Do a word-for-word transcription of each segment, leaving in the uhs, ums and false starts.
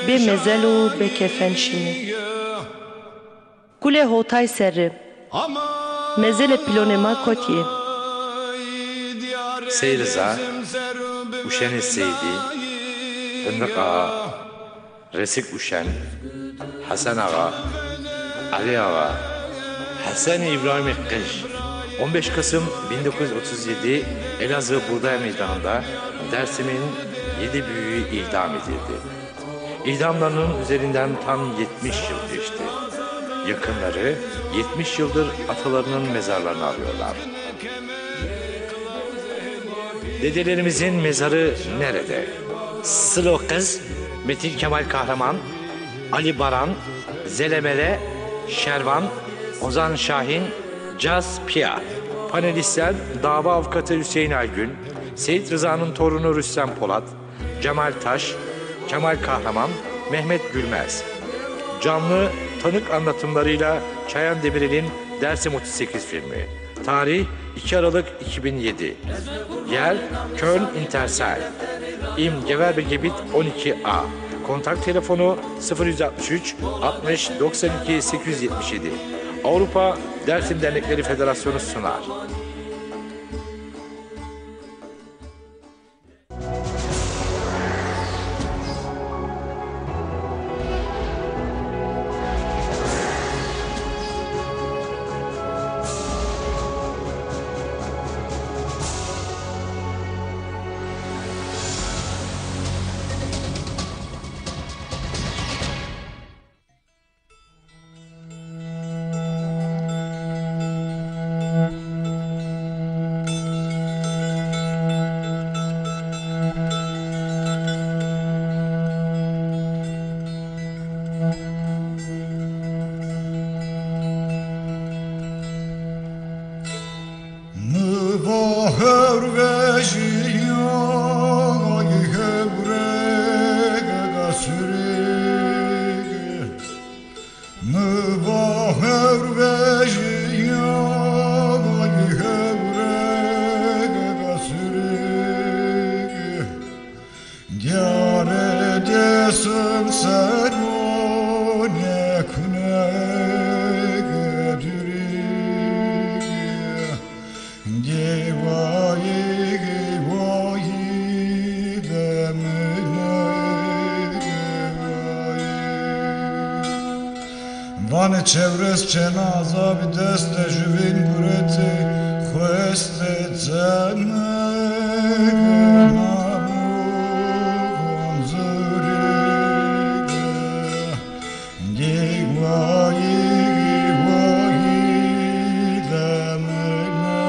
Bê mezel û bê kefen şîme. Kulê Hotay serri. Mezelê pilonê ma kotî yê? Sey Riza, Uşenê Seydî, Fındık Ağa, Resik Uşen, Hasan Ağa, Ali Ağa, Hasan İbrahim'i Kış. On beş Kasım bin dokuz yüz otuz yedi, Elazığ Buğday Meydanı'nda Dersim'in yedi büyüğü idam edildi. İdamlarının üzerinden tam yetmiş yıl geçti. Yakınları yetmiş yıldır atalarının mezarlarını arıyorlar. Dedelerimizin mezarı nerede? Sılo Kız, Metin Kemal Kahraman, Ali Baran, Zelemele, Şervan, Ozan Şahin, Caz Pia. Panelistler dava avukatı Hüseyin Aygün, Seyit Rıza'nın torunu Rüstem Polat, Cemal Taş, Kemal Kahraman, Mehmet Gülmez. Canlı tanık anlatımlarıyla Çayan Demirel'in Dersim otuz sekiz filmi. Tarih iki Aralık iki bin yedi. Yer Köln Intersaal. Im Gewerbegebiet on iki A. Kontak telefonu sıfır yüz altmış üç, altmış, doksan iki, sekiz yüz yetmiş yedi. Avrupa Dersim Dernekleri Federasyonu sunar. Mi va hewr vejîyay hewrêga sirî. Mi va hewr vejîyay hewrêga sirî. Diyarê Dêsim ser o nêkunê gidurî. Gêwayî, gêwayî de mi nê gêwayî. Vanê çewres çêna azabî dest de juvîn guretî xwu estê cemegê ma bû Xonzurî. Gêwayî, gêwayî de mi nê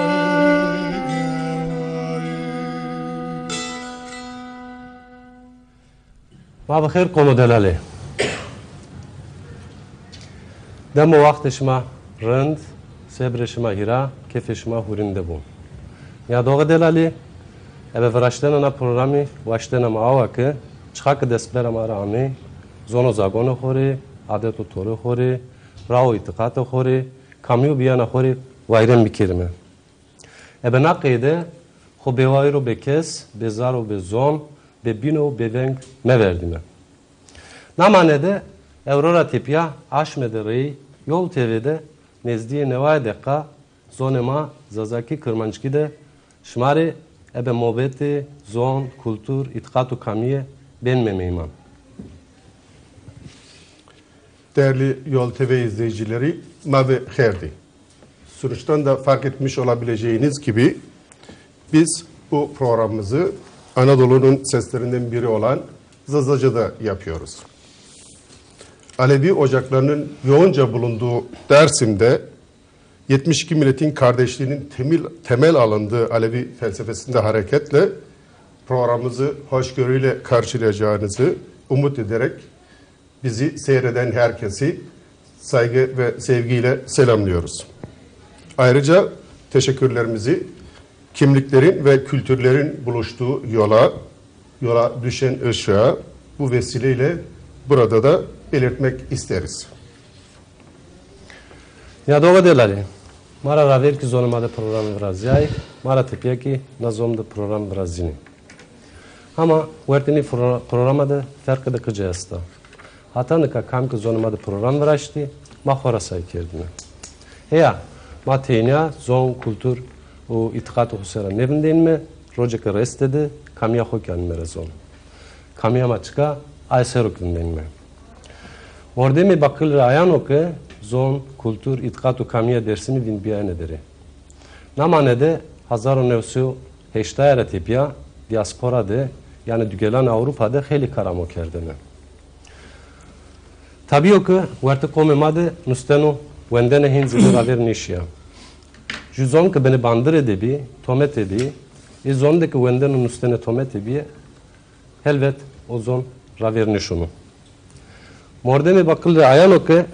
gêwayî. Ma bi xêr kono delalê. Dem û waxtê şima rind, sebrê şima hîra, kêfê şima hurîn de bo. Nîyadoxê delalî, ebe viraştena na programî waştena ma awa ke çixa ke destbera ma ra amê, zon û zagonê xo rê, adet û torê xo rê, ra û îtîqatê xo rê, kamî û bîyana xo rê wayîrên bikerîme. Ebe na qeyde xo bêwayîr û bêkes, bêzar û bêzon, bêbîn û bêveng meverdîme. Na mane de ewro ra tepîya aşme de reyî Yol T V de nezdîyê neway deqa zonê ma zazakî kirmanckî de şima rê ebe mobetê zon, kultur, îtîqat û kamîye benîme meyman. Değerli Yol T V izleyicileri, ma bi xêr dî. Sonuçtan da fark etmiş olabileceğiniz gibi, biz bu programımızı Anadolu'nun seslerinden biri olan Zazaca'da yapıyoruz. Alevi ocaklarının yoğunca bulunduğu Dersim'de yetmiş iki milletin kardeşliğinin temel, temel alındığı Alevi felsefesinde hareketle programımızı hoşgörüyle karşılayacağınızı umut ederek bizi seyreden herkesi saygı ve sevgiyle selamlıyoruz. Ayrıca teşekkürlerimizi kimliklerin ve kültürlerin buluştuğu yola, yola düşen ışığa bu vesileyle burada da belirtmek isteriz. Nîyadoxê delalî, ma ra ravêr kî zonê ma de program virazîyayî, ma ra tepîya kî na zon de program virazînî. Hama wertê nî pro-, programa de ferqê de kice esta. Hata nika kam ke zonê ma de program viraştî, ma xo ra say kerdîme. Heya, ma teyna zon, kultur û îtîqatê xo sera nêvindenîme, rocêke rêste de kamîya xo kî anîme ra zon. Kamîya ma çik a, aye ser o kî vindenîme. Mordemê baqil rê ayan o ke zon, kultur, îtîqat û kamîya Dêrsimî vîndbîyayene derê. Na mane de hezar û new sey û heştay ra tepîya dîaspora de, yanî dugelanê Ewropa de xeylê kar amo kerdene. Tabî yo ke wertê qomê ma de nusten û wendene hên zêde ravêr nêşîya. Ju zon ke binê bandire de bî, tomete bî, ê zon de ke wenden û nustene tomete bîye, helbet o zon ravêr nêşono. Mordemê baqil rê ayan o ke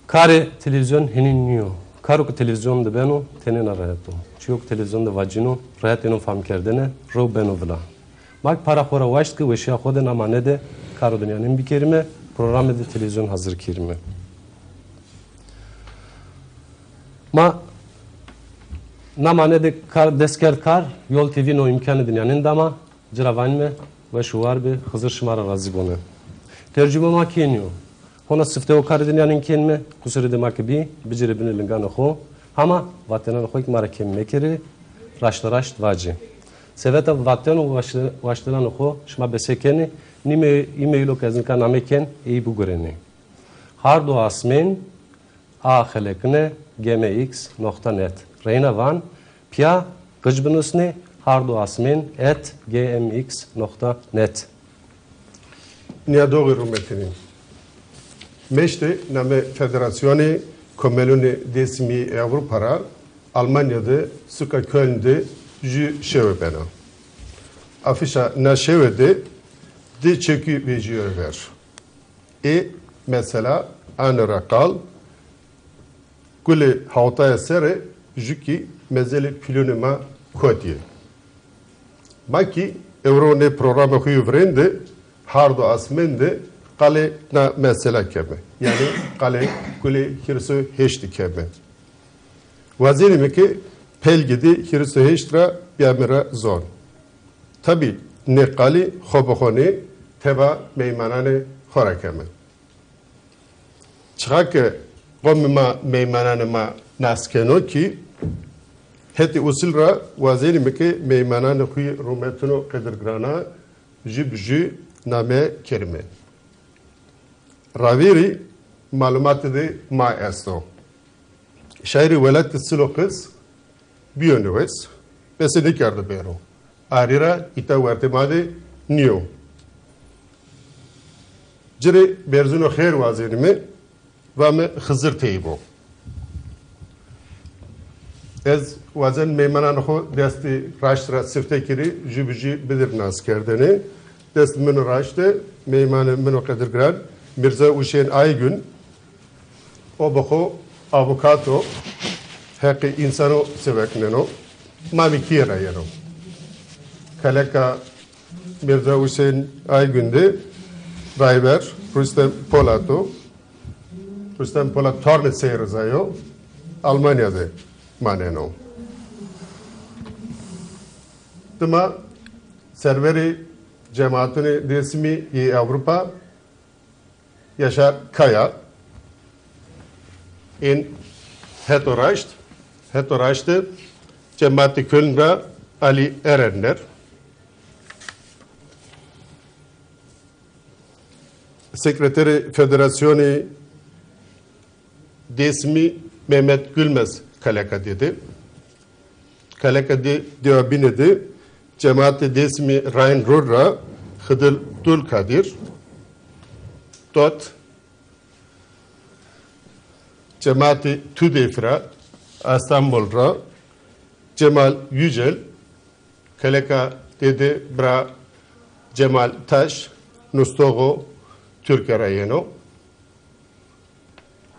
karê televîzyon henî nîyo. Karo ke televîzyon de beno, tenêna rehet o. Çîyo ke televîzyon de vacîno, rehet êno famkerdene, rew beno vila. Ma kî para xo ra waşt ke weşîya xo de na mane de karo de nîyanên bikerîme, programê de televîzyon hazir kerîme. Ma na mane de kar, dest kerd kar, Yol T V no îmkanê de nîyanên da ma, ci ra vanîme, weş û war bê, Xizir şima ra razî bone. Tercumê ma kênî yo. Hona sifte o karê de nîyanên kenîme, qusurê de ma ke bî, bicêrê binê linganê xo, hama vatenanê xo kî ma ra kêm mekerê, raşteraşt vacê. Seveta vaten û waşte-, waşteranê xo şima bese kenê, nîme e-maîlo ke ez nika name ken, ey bigurênê. Hard û asmên, a xelekine, gmx noqta net. Reyna van, pîya qic binusnê, hard û asmên et gmx noqta net. Nîyadoxî rûmetinî. Meştê namê Federasyonê Komelûnê Dêsimî Ewropa ra Almanya de suka Köln de jü şewe bena. Afîşa na şewe de di çekû vejîyo ver. Ê mesela ane ra qal, gulê hawtaye serê jü kî mezelê pîlûnê ma kotî yê. Ma kî ewro nê programê xo yê virên de hard û asmên de qalê na mesela keme. Yanî qalê gulê hîris û heştî keme. Wazenîme ke pelgê de hîris û heşt ra bîyame ra zon. Tabî nê qalî xo bi xo nê, teba meymananê xo ra keme. Çixa ke qomê ma meymananê ma nas keno kî, hetê usul ra wazenîme ke meymananê xo yê rûmetin û qedirgirana jü bi jü name kerîme. Ravêrî malumatê de ma esto. Şairê welatî Silo Qiz bîyo newes, bese nêkerdo bêro. Arî ra îta wertê ma de nîyo. Ci rê berzûno xêr wazenîme, vame Xizir teyb o. Ez wazen meymananê xo destê raşt ra sifte kerî jü bi jü bidir naskerdene. Dest mino raşt de meymanê mino qedirgiran Mîrza Uşên Aygün, o bi xo avokato, heqê însano sevekneno, mamê kîye ra yeno. Kaleka Mîrza Uşên Aygün de Rayber Rustem Polat o. Rustem Polat tornê Sey Riza yo, Almanya de maneno. Dima serverê cemaatûnê Dêsimî yê Ewropa Yaşar Kaya ên heto raşt, heto raşt de cemaatê Köln ra Ali Erenler. Sekreterê Federasyonê Dêsimî Mehmet Gülmez kaleka dede. Kaleka de dewa bîne de cemaatê Dêsimî Rayin Rur ra Xidil Dul Kadir. Dot cemaatê Tudêf ra, Estanbol ra Cemal Yücel. Kaleka dede bira Cemal Taş, nustoxo Türkiye ra yeno.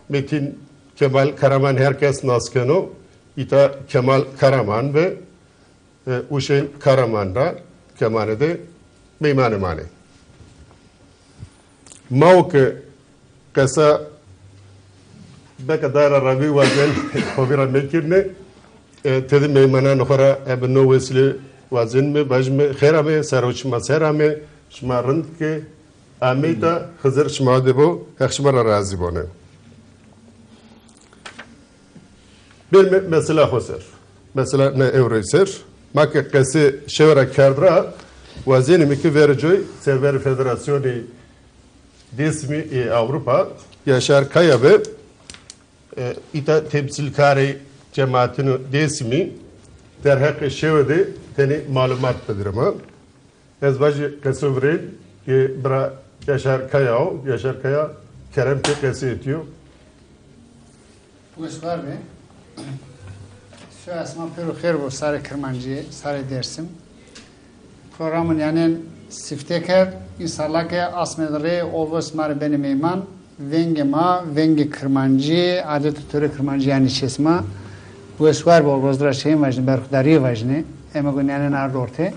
Metin Kemal Karaman her kes nas keno. Îta Kemal Karaman ve, e, Uşên Karaman ra kemane de meymanê ma nê. Ma o ke qesa beka dara ravî wazen xo vîra mekirne, e, tede meymananê xo ra ebe no wesîle wazenîme, vajîme xêr ame, sero çima ser ame, Şima rind ke ameyta, Xizir şima de bo, Heq şima ra razî bone. Bêrme mesela xo ser. Mesela ne ewroy ser. Ma ke qesê şewe ra kerd ra, wazenîme ke verê coy, serverê Federasyonê Dêsimî ê Ewropa, Yaşar Kaya be, e, îta temsîlkarê cemaatino Dêsimî derheqê şewe de tenê malumat bidirê ma. Ez vajî qeso virên, e, bira Yaşar Kaya o. Yaşar Kaya, kerem ke qesê etîyo. Wes war be. Soya sima pêro xêr bo, sarê Kirmancîye, sarê Dêrsim. Programin yanên sifte kerd. Înşallah ke asmê de rê olvos ma rê benê meyman. Vengê ma, vengê Kirmancîye, adet û torê Kirmancîye yanî çê sima. Wes war be, olvos ra şeyîn vajîne, berxudarîye vajîne. Eme go nîyanên ard orte.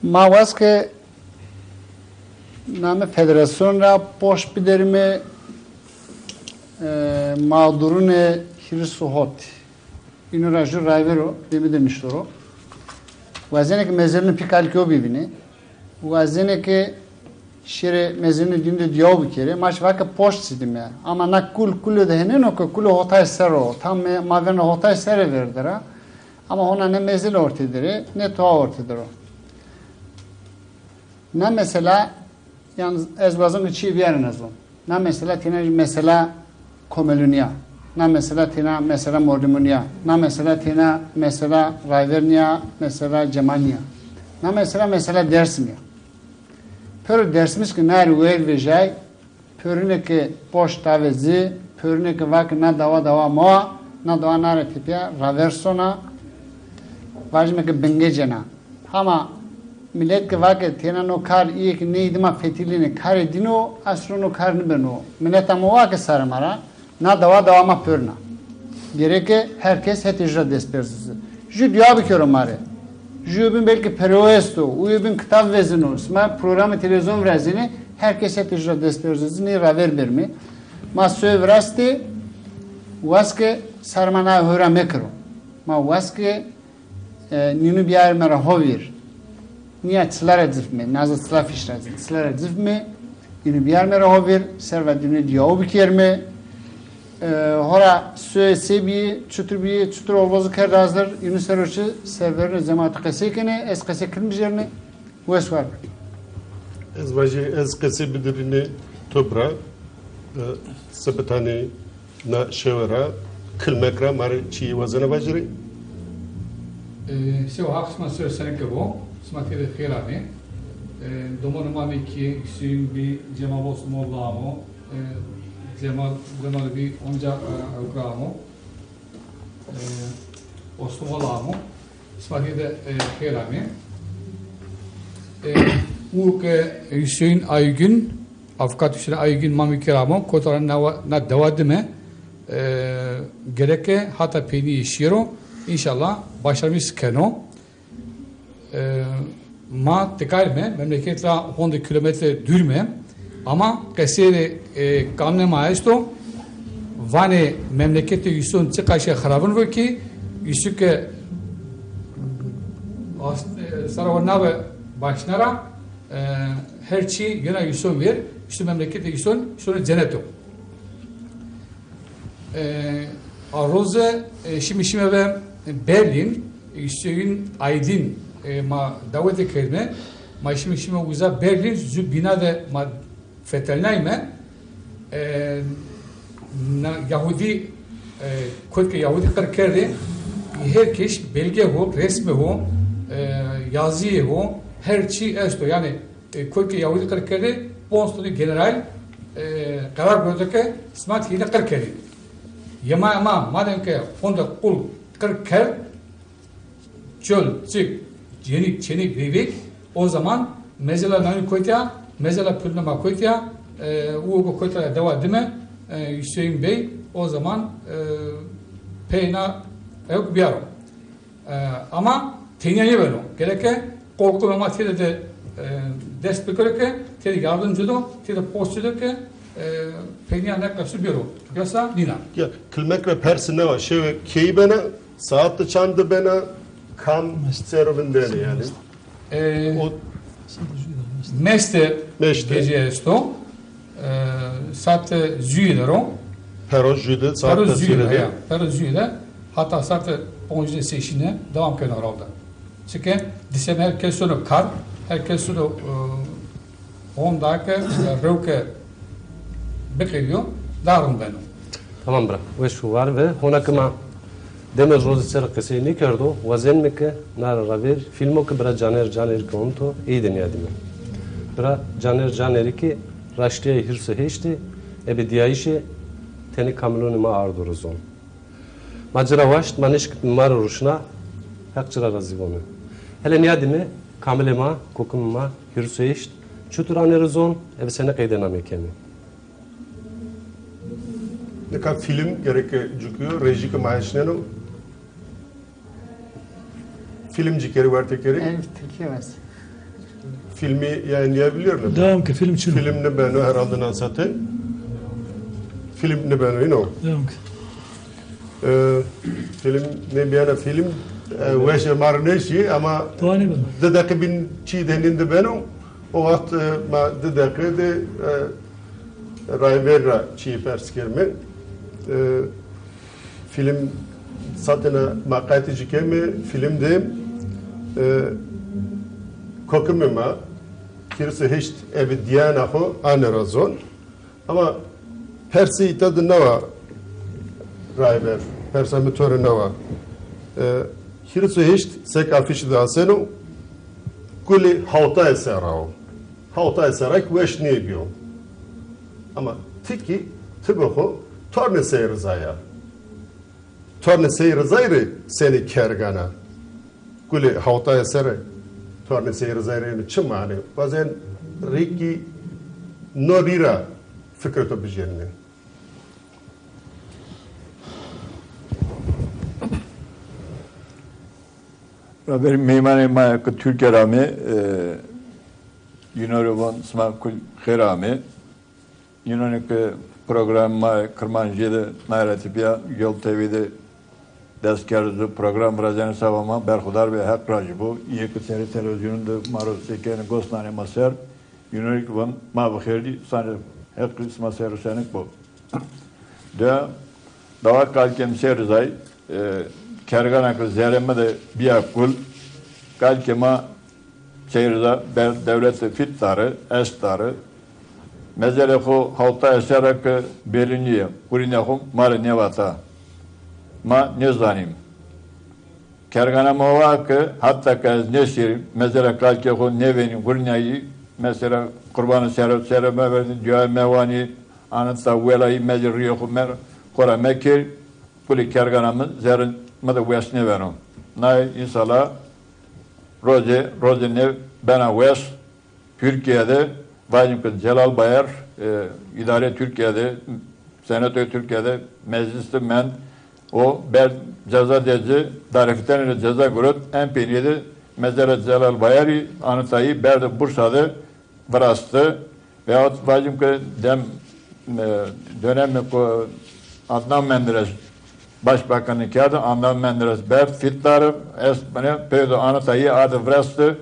Ma wes ke name federasyon ra poşt biderîme, e, mağdurunê hîris û hot. Îno ra jû rayver o, demî de nişto ro. Wazenê ke mezelûnê pî kalikî o bivînê. Wazenê ke şêrê mezelûnê dînû de dîyaw bikerê. Ma şî vake poşt zî dîme. Ama na kul, kulê de henên o ke kulê hotay ser o. Tam me-, ma vêrna hotay serê ver der a. Ama hona ne mezel ortê der ê, ne toa ortê der o. Na mesela, yalnız ez wazon ke çîyê bîyarên ez o. Na mesela têna mesela komelûnî ya. Na mesela têna mesela mordemûnî ya. Na mesela têna mesela rayvernî ya, mesela cemanî ya. Na mesela, mesela Dêrsimî ya. Pêro Dêrsimij ke na rê wayîr vejay, pêrune ke poşt da ve zî, pêrune ke vake na dawa dawa ma wa, na dawa na rê tepîya raver sona, vajîme ke bingê cêna. Hama milet ke vake têna no kar îyê ke nêyî dima fetilînê karê dîn o, eslûn o kar nêbeno. Mileta ma wa ke sarê ma ra, na dawa dawa ma pêruna. Gereke her kes hetê jû ra dest bierzê ci. Jû dîya bikero ma rê. Jûyo bin belkî perewe esto, uyo bin kitab vezeno, sima programê televîzyon virazenê, her kes hetê jû ra dest bierzê ci, nê raver berîme. Ma soye virastê, wes ke sarê ma na hora mekero. Ma wes ke e, nînû bîyarîme ra ho vîr. Nîya çila ra cifme, naza çila fîş ra cifme, çila ra cifme, nînû bîyarîme ra ho vîr, serva dînû dîyaw bikerîme. E, hora soye se bîyê, çutur bîyê, çutur olvozî kerd hazir, înû ser o çi serverûnê cemaatî qesey kenê, ez qesey kin bijêrîne. Wes war be. Ez vajî, ez qesey bidirîne to bira, e, sebitanê na şewe ra, kilmek ra ma rê çîyê wazena vajirê? E, sew Haq sima ser senike bo, sima têde xêr amê. E, domonê ma nê kî Hüseyin bî, Cemal Osmanlı amo, e, Cemal, Cemal bî onca, e, ewk ra amo. E, Osmanlı amo. Sima têde, e, xêr amê. E, u ke Hüseyin Aygün, avukat Hüseyin Aygün ma mi kera amo, kota ra na, na dewa dime, e, gereke hata peynîye şîyero, înşallah başarmîş keno. E, ma tikarîme, memleket ra honde kilometre dûr me, ama qesêrê, e, kanunê ma esto, vanê memleketê Hüseyin çiqaşe xirabin vo kî, Hüseyin ke as-, e, sara ho nabe başna ra, e, her çî yena Hüseyin ver, Hüseyin memleketê Hüseyin, Hüseyin cenet o. E, a roze, e, şîme, şîme ve Berlin, Hüseyin Aydin, e, ma dawete kerdîme, ma şîme, şîme uza Berlin, zu bîna de ma fetelnayme, e, na, Yahudî, e, kotke Yahudî qir kerdê, her keş belge ho, resmê ho, e, yazîyê ho, her çî esto. Yanî, e, kotke Yahudî qir kerdê, ponc tane general, e, qerar girewte ke sima tîne qir kenê. Yema ema, madem ke honde qul qir kerd, çol, çik, cenik, çenik, veyvek, o zaman mezela nanî kotî ya, mezela pulûnê ma kotî ya, e, uwe go kotî ya dewa dime, e, Hüseyin Bey, o zaman, e, peyna ewk biyaro. E, ama tenya nêbeno. Gereke qolqumê ma têde de, e, dest bikero ke, têde yardımcı do, têde post do ke, e, peyniya ne qesu biyero. Yoksa nîna. Ya, kilmek ra persi ne wa, şewe key bena, saat de çand de bena, kam sero vindenê yanî? E, o Meste Meste. Gece esto. E, saate züyü de ro. Pero jüyü de, saat Pero züyü de, ya. Pero züyü de. Hatta saate ponzde seşine devam keno herhalde. Çünkü disem herkes sono kar, herkes sono, e, Honda ke, e, rewke biqewiyo, darin beno. Tamam bira. Weş û war ve. Hona ke ma demê rozê ser qisey nêkerdo, wazenîme ke na ra ravêr fîlmo ke bira Caner Canerî ke onto, ey de nîyadîme. Bira Caner Canerî ke raştîya hîris û heştî, ebedîyayîşê tenê kamilonê ma ardo ro zon. Ma ci ra waşt, ma nêşikitîme ma rê ruşna, Heq ci ra razî vone. Hele nîyadîme, kamilê ma, kokimê ma, hîris û heşt, çutur anê ro zon, ebe senî qeyde namê kenê? Nika fîlm gereke cukîyo, rejî ke ma eşneno. Fîlm ci kerî, werte kerî. Elif Tirkî wes. Fîlmî yayınlayabiliyor mu? Devam ki, fîlm çin. Fîlm nêbeno herhalde na saate. Fîlm nêbeno, îno. Devam ki. E, fîlm nêbîyena fîlm, e, weşê ma rê nêşî ama Devam edelim. Di deqe bîn çî de nîn de beno. O waxt, e, ma di deqe de, e, rayver ra çî pers kerîme. E, fîlm satêna ma qaytê ci keme, fîlm de, e, kokimê ma hîris û heşt ebe dîyayena xo anê ra zon. Ama persê îta de nawa rayver, persa mi to rê nawa. E, hîris û heşt sek afîşî de aseno, gulê hawtayê serra o. Hawtayê serra kî weş nêbîyo. Ama ti kî ti bi xo tornê Sey Rizay a. Tornê Sey Rizay rê senê kergan a? Gulê hawtayê serre tornê Sey Rizay rê êno çi mane? Wazen rîkî no rî ra fikrê to bijêrîne. Raberî meymanê ma ke Tirkîya ra amê, e, yîno rê von sima kul xêr amê. Yînonê ke programê ma Kirmanckî de naye ra tepîya Yol T V de dest kerdo program virazenê, seba ma berxudar bê, Heq razî bo. Îyê ke serê televîzyonû de ma ro sey kenê, gos nanê ma ser. Yînonê ke von ma bi xêr dî, sanê Heq sima ser û senik bo. De dawa kalikê mi Sey Rizay, e, kergana ke zerê mi de bîya kul, kalikê ma Sey Riza ber dewlete fît dare, est dare. Mezelê xo hawtayê serra ke bêrînîye, gurînê xo ma rê nêvata. Ma nêzanîm. Kergana ma wa ke heta ke ez nêşêrîm, mezelê kalikê xo nêvênîm, gurînayî, mesela qurbanê serê, serê meverî, dîyayê mewanî, anita welayî, mecî rîyê xo mer, xo ra mekerî, kulê kergana mi zerê mi de wes nêbeno. Nay înşala rozê, rozê nê bena wes. Tirkîya de vajîm ke Celal Bayar, e, îdarê Tirkîya de, senetoyê Tirkîya de meclîs de mend, o ber ceza de ci, darêfîtenê rê ceza girot, en peynîye de mezelê Celal Bayarî anitayî berde Bursa de viraste. Veyahut vajîm ke dem, e, dönemê ku Adnan Menderes başbakanlık kerdi, Adnan Menderes berd fît dare, est bine, peydo anitayî arde viraste,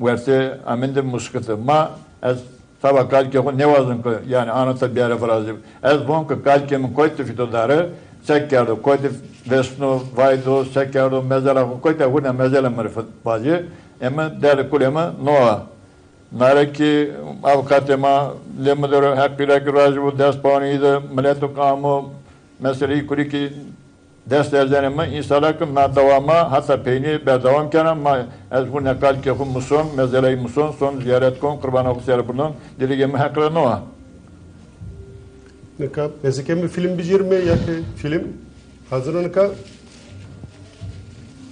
wertê emîn de muskiti. Ma ez seba kalikê xo nêwazim ke, yanî anita biyare virazî. Ez von ke kalikê mi koytî fîto dare, se kerdo, koytî vesno, vaydo, se kerdo, mezelê xo koytî hurne, mezelê mi rê vajî. Eme derdê kulê mi no a. Nare kî avukatê ma lê mi der o, Heqî ra kî razî bo, dest pawanî de mileto ke amo, meseleyî kulî kî dest erzenê mi, înşala ke na dewa ma heta peynî berdewam kena. Ma ez hurne kalikê xo muson, mezeleyî muson, son zîyaret kon, qurbanê xo ser birnon, dilîgê mi Heq ra no a. Nika ez keme fîlm bijîrîme ya ke fîlm hazir o nika?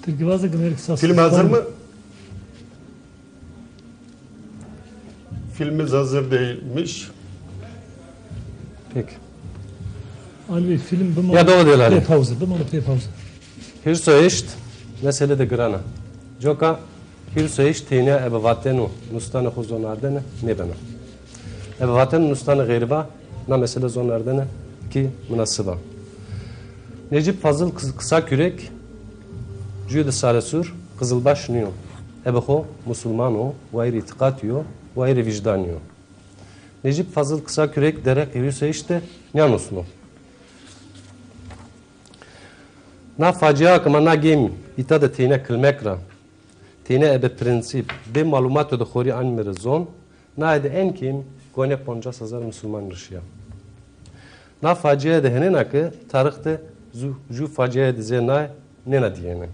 Tirkî vaze ke merg sas. Fîlm hazir mi? Filmimiz hazır değilmiş. Peki. Ali Bey, film bimane. Ya doğru değil Ali. Pê pawze, bimane pê pawze. Hîris û heşt mesele de giran a. Coka hîris û heşt tenya ebe vaten û nustan xo zonardene nêbena. Ebe vaten û nustan xerîba na mesele zonardene kî munasib a. Necip Fazıl Kız-, Kısakürek, Cüyüd-i Saresur, Kızılbaş nîyo. Ebe xo musulman o, wayîr îtîqatî yo, wayîr vîjdanî yo. Necîb Fazil Kısakürek dereq hîris û heşt de nîya nusno. Na facia ke ma na game îta de teyne kilmek ra, teyne ebe prensîp, bê malumato de xorî anîme ra zon, naye de en kêm gonê poncas hezar musulman rişîya. Na faciaye de henêna ke tarîx de zu-, jû faciaye de zê naye nêna dîyene.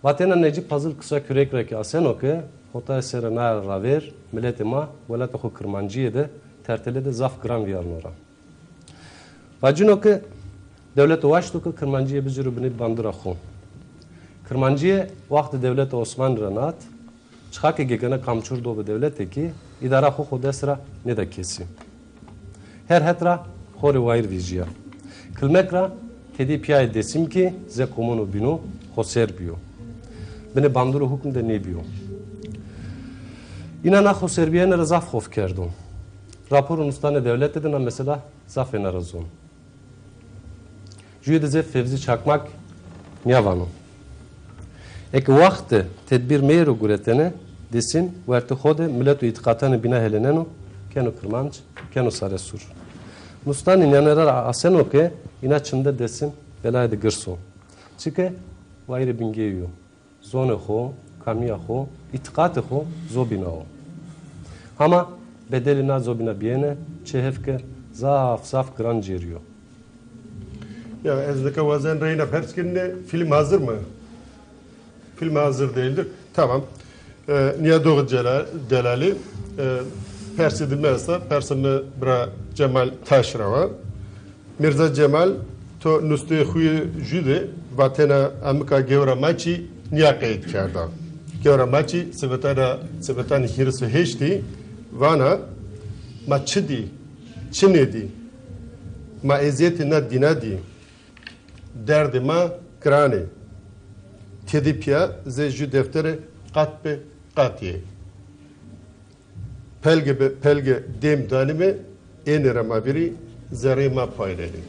Vatena Necîb Fazil Kısakürek ra kî aseno ke hotayê serre naye ra ravêr miletê ma welatê xo Kirmancîye de tertele de zaf giran vîyarno ra. Vacîno ke dewlete waşto ke Kirmancîye biciro binê bandira xo. Kirmancîye waxtê dewleta Osmanî ra nat, çixa ke gegena kamçur do bi dewlete kî îdara xo xo dest ra nêda kesî. Her het ra xo rê wayîr vejîya. Kilmek ra tedê pîyayê Dêsim kî zê komono bîno, xoser bîyo. Binê bandiro hukm de nêbîyo. Îna na xoserbîyene ra zaf xof kerdo. Raporo nustanê dewlete de na mesela zaf êna ra zon. Jûye de zê Fevzî Çakmak nîya vano. Eke waxt de tedbîr meyero guretene, Dêsim wertê xo de milet û îtîqatanê bîna heleneno, keno Kirmanc, keno Saresûr. Nustanê nîyanere ra aseno ke îna çinde Dêsim belayê de girs o. Çike wayîrê bingeyî yo. Zonê xo, kamîya xo, îtîqatê xo zobîna o. Hama bedelê na zobîna bîyene çê hêf ke zaf zaf giran cêrîyo. Ya ez nika wazen reyna pers kirine, film hazır mı? Film hazır değildir. Tamam. E, Niyadoğu Celal, Delali, e, persê di mi esta, persê mi bira Cemal Taşra wa. Mîrza Cemal, to nusteyê xo yê jû de vatena amika gewra ma çî nîya qeyd kerda. Gewra ma çî sibetana, sibetanê hîris û heştî vana, ma çi dî, çi nêdî? Ma ezîyetê na dîna dî. Derdê ma giran ê. Tedê pîya zê jû deftere qat be qat yê. Pelge be pelge dêm danîme, ênê ra ma vîrî zerrê ma paynenê.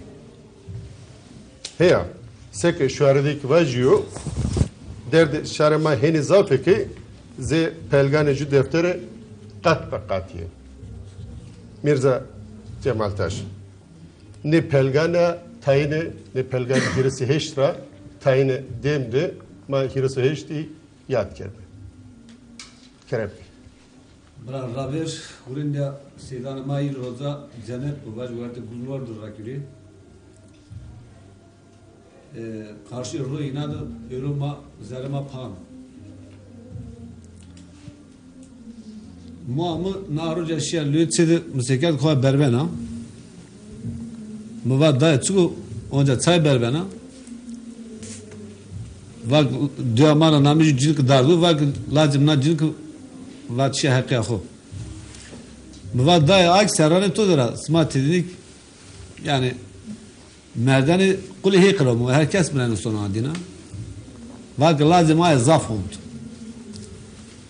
Heya, seke şuaredê kî vajîyo, derdê şarê ma hênî zaf ê ke zê pelganê jû deftere qat be qat yê. Mîrza Cemal Taş. Nê pelgana tayîne, nê pelganê hîris û heşt ra tayîne dêm de ma hîris û heştî yad kerde. Kerem. Bira ravêr, gurînda seydanê ma î roza cenet bo, vaj werte gulwar dur rakirî. E, qarşî ro îna de êro ma, zerrê ma pan. Ma mi na roja şîya lûyê çê de, mi sêkerd xo berbena. Mi va dayê çik o, onca çay berbena? Va, duya ma ra namê jû cinîke dardo, va ke lacê mi na cinîke va şîya heqîya xo. Mi va dayê, a kî serranê to de ra, sima tedînî kî, yanî, merdene qulê hêqî ra, mi va her kes mi reno sono a dîna. Va ke lacê ma yê zaf hond.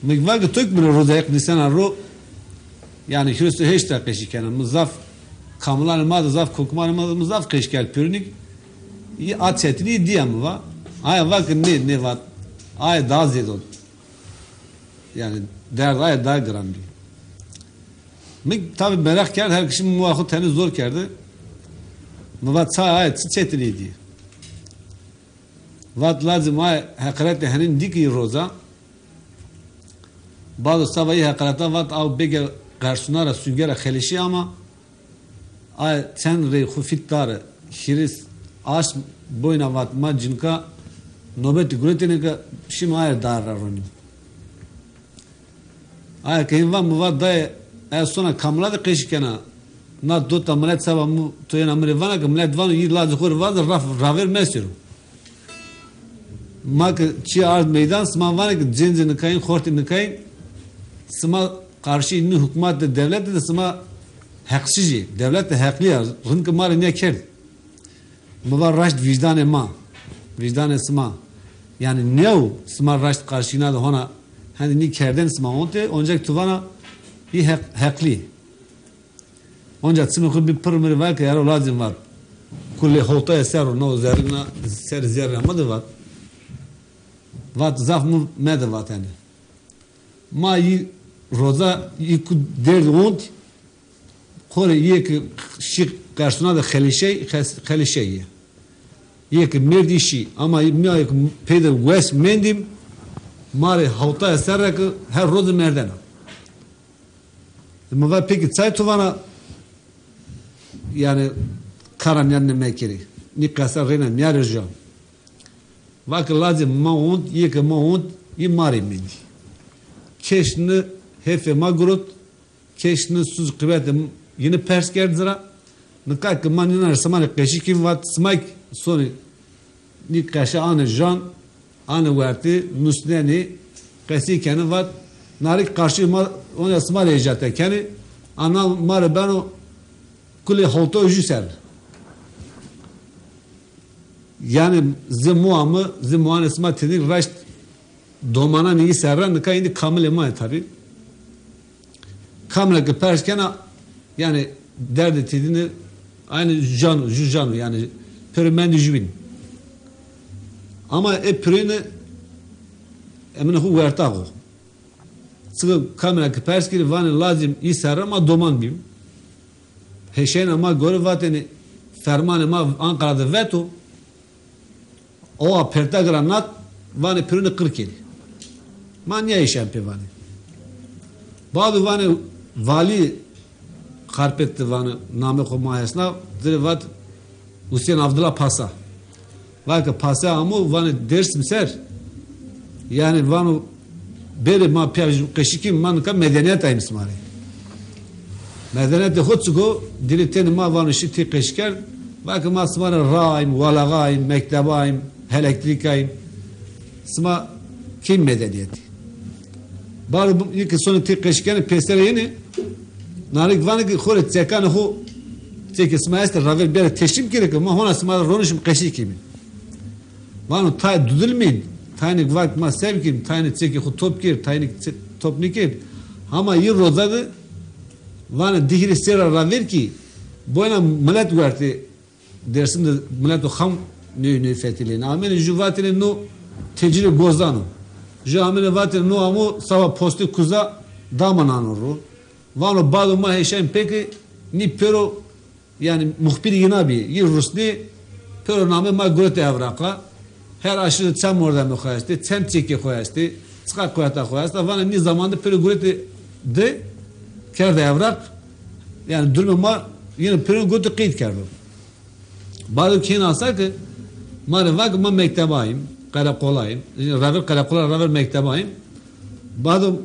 Mi va ke to kî mi rê roza yeq nîsena ro, yanî hîris û heşt ra qeşî kena. Mi zaf kamilanê ma de, zaf kokimanê ma de mi zaf qeşî kerd pêrunî kî, yî a çetinî dîya, mi va. Aya va ke nê, nê vat. Aya daha zêde o. Yanî derd aya daha giran bî. Mi tabî meraq kerd, her kişî mi muwa xo tenê zor kerde. Mi vat, ça aye, çi çetinî dî? Vat, lazim aye heqiretê henî dî kî roza. Bado saba î heqireta vat, aw bêge qersuna ra, sunge ra xeleşî ama, aye çend rey xo fît dare, hîris aşm boyna, vat, ma cinka nobetî guretêne ke şîme aye dar ra ronîme. Aye ke hên va, mi va dayê, ez sona kamila de qeşî kena. Na dota milet seba mi, to yena mi rê vana ke milet vano, yî lazê xo rê vaze, raf, ravêr mesero. Ma ke çî ard meydan, sima vanê ke cêncê nikayîn, xortê nikayîn, sima qarşî nî hukmat de, dewlete de sima heqsizî, dewlete heqlî ya, rind ke ma rê nîya kerd. Mi va raşt vîjdanê ma, vîjdanê sima. Yanî new sima raşt qarşîna de hona, hendî nî kerdên sima ontê, oncek tu vana yî heq-, heqlî. Onca çimê xo bî pirr, mi rê va ke ero lazim vat. Kulê hotayê ser o, no zerrîna ser zerrîna mi de vat. Vat zaf mi mede vatene. Ma yi roza yi ku derd ont, xo rê yê ki şî qersuna de xelişey, xes-, xelişey yê. Yê ki merdî şî, ama mi yê ki peyde wes mendîm, ma rê hewtaya serre ki her roze merdena. Mi va peki çay tu vana, yani kara mîyan ne mekerî. Nî qesa reyna mîyarê jan. Va ki lazê ma ont, yê ki ma ont, yê ma rê mendî. Keş ni hefê ma girot, keş ni suz qîbetê yini pers kerd zira. Nika ki ma nînan sima rê qeşî kîm vat sima ki sonî nî qeşe anê jan, anê wertî, nusnenî, qesî kenî vat, narik qarşî ma, onya sima rê ecate kenî, ana ma rê beno kulê hewta û jû ser. Yanî zê moa mi, zê moanê sima têdîn raşt domananê yî serre, nika îndî kamilê ma yê tabî. Kamile ki pers kena, yani derdê têdîne aynî jan o, jû jan o, yani pêro mendî jûbîn. Ama ê pêroyîne emine xo wertax o. Çike kamile ki pers kerî vanê lazim î serre ma doman bîm. Heşeyna ma gore vatêne fermanê ma Anqara de veto. Owa pertag ra nat, vanê pêrune qir kerî. Ma nîya îşen pê vanê. Bado vanê valî Xarpêt de vanê namê xo ma hesna, dirê vat Husên Avdila Pasa. Va ke Pasa amo vanê Dêrsim ser. Yanî vano bêrê ma pîya qeşî kîm, ma nika medenîyet ayîm sima rê. Medenîyetê xo çik o? Dirê tenê ma vano şî tê qeşî kerd. Va ke ma sima rê ra ayîm, walaxa ayîm, mekteba ayîm, elektrîk ayîm. Sima key medenîyetî. Baro yê ke sonê tê qeşî kenê pêsere yenê. Narik vanê ke xo rê çekanê xo, çekê sima estê, ravêr bêrê teşrîm kerê ke ma hona sima rê ronişim qeşî kîmî. Vano tayê dudilmîn, tayênik vak ma sev kîm, tayênik çekê xo top kir, tayênik çe-, top nîkir. Hama yi roza de vanê di hîrê sêr ra ravêr kî boyna milet wertê Dêrsim de mileto xam ney ney fetilêne. Amêne jû vatêne no tecîrê gozdan o. Jû amêne vatêne no amo saba postê kuza dama nano ro. Vano bado ma heşayîm pê ke nî pêro, yanî muxbîrê yina bî, yî rusnê, pêro namê ma guretê evraqa. Her aşîre çend mordemê xo estê, çend çekê xo estê, çiqa quweta xo esta. Vana nî zaman de pêro guretê di, kerdê evraq, yanî durumê ma yine pêro guretê qeyd kerdo. Bado kên asa ke ma rê va ke ma mekteba ayîm, qereqola ayîm. Ravêr qereqola, ravêr mekteba ayîm. Bado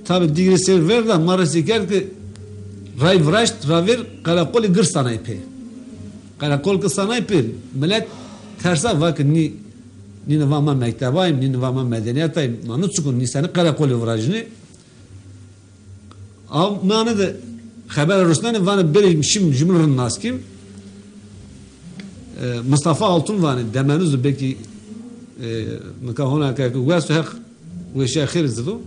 tabî di hîrê sêr ver de ma resî kerd ke ray viraşt, ravêr qereqolî gir sanay pê. Qereqol ke sanay pê, milet tersa va ke nî, nîne va ma mekteba ayîm, nîne va ma medenîyet ayîm. Ma no çik o, nî senî qereqolî virajînê. Aw nane de xebere rusnenê, vanê bêrê şim jûbîn rind nas kîm. E, Mistefa Altun vanê, Demeniz o, belkî, e, nika hona ke, ke wes o, Heq weşîya xêrî zido.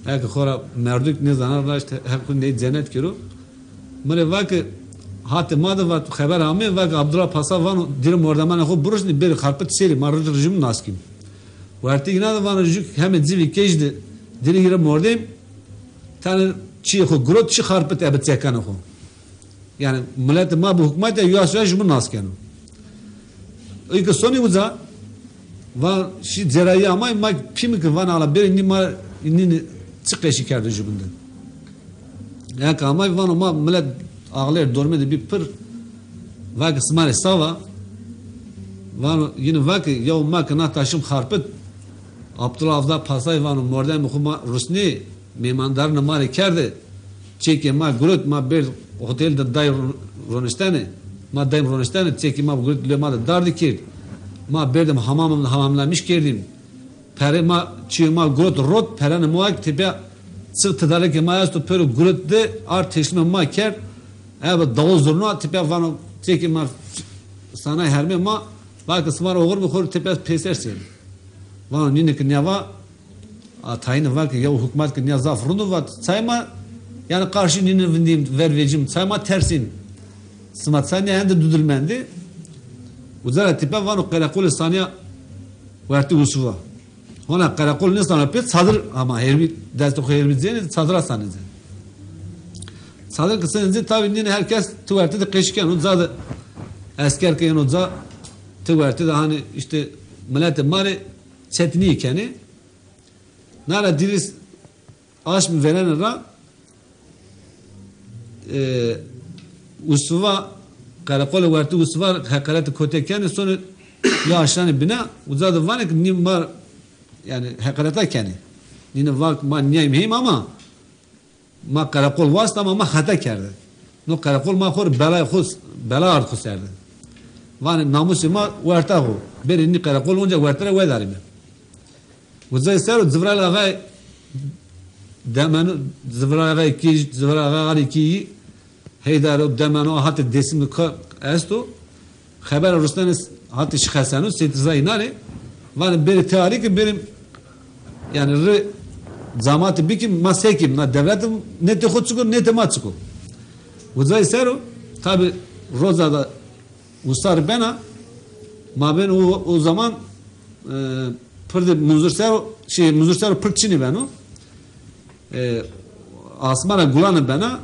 Eke xo ra merdûk nêzana raşt, Heq xo ney cenet kero. Mi rê va ke hatê ma de vat xeber amê, va ke Abdullah Pasa vano dirê mordemanê xo birusnê, bêrê Xarpit sêrî, ma rind jûbîn nas kîm. Wertê îna de vano jû hemê civî kej de dirê hîrê mordem, tenê çîyê xo girot şî Xarpit ebe çekanê xo. Yanî miletê ma bi hukmatî ya yuas yuas jûbîn nas keno. Î ke sonî uca, va şî cerayî amay, ma pîmi ke vana ala bêrê nî ma nînî çi qeşî kerdo jûbîn de. Eke amay vano ma milet axlêr dormê de bî pir, va ke sima rê sawa, vano yînî va ke yew ma ke na taşim Xarpit, Abdullah Avda Pasay vano mordemê xo ma rusnê, mêmandarîna ma rê kerde, çekê ma girot, ma bêrd hotel de day ro-, roniştene, ma daym roniştene, çekê ma girot lê ma de dardî kerd, ma bêrdim hamam, hamamlamiş kerdîm. Perê ma, çîyê ma girot rot, perenê ma ki tepya çi tedarikê ma esto pêro girot de ard teslîmê ma kerd. Ebe dawul zurna tepya vano çekê ma sanay hermê ma, va ke sima rê oxir bî, xo rê tepya peyser sêrî. Vano nîne ke nîya va, a tayîne va ke yew hukmat ke nîya zaf rind o, va çay ma, yanî qarşî nîne vindîm, ver vecîm, çay ma tersîn. Sima çay nîya hende dudil mendî. Uca ra tepya vano qereqolê sanîya wertê Usuva. Hona qereqol nêsano pê, çadir ama hermî, destê xo hermî cênê, çadira sanê cê. Çadir ke senê cê, tabî nîne her kes ti werte de qeşî keno. Ca de esker ke yeno ca, ti werte de hanî îşte miletê ma rê çetinîye kenê. Na ra dîrîs aşmî vêrenê ra, e, usiva, qereqolê wertê usiva heqerete kote kenê, sonê ya aşanê bîna, uca de vanê ke nî ma, yanî heqereta kenê. Nîne va ke ma nîyayîm heyîm ama ma qereqol wast ama ma xeta kerde. No qereqol ma xo rê belay xo, bela ard xo ser de. Vanê namûsê ma werta xo. Bêrê nî qereqol onca werte ra wedarîme. Ucayî ser o Civrayîl Axayê Demenu, Civrayîl Axayê Kî, Civrayîl Axayê Alî Kî, Heydar o Demenu hatê Dêsim de ka esto. Xebera rusnenê hatê Şêx Hesenu, Seyîd Rizayî nanê. Vanê bêrê teyarî ke bêrê, yanî rê camatî bikîm, ma sekîm, na dewlete nê tê xo çik o, nê tê ma çik o. Ucayî ser o, tabî roza da Usar bena, ma ben o, o zaman, e, pirde Munzur ser o, şey, Munzur ser o pird çinî beno. E, asma ra gulane bena,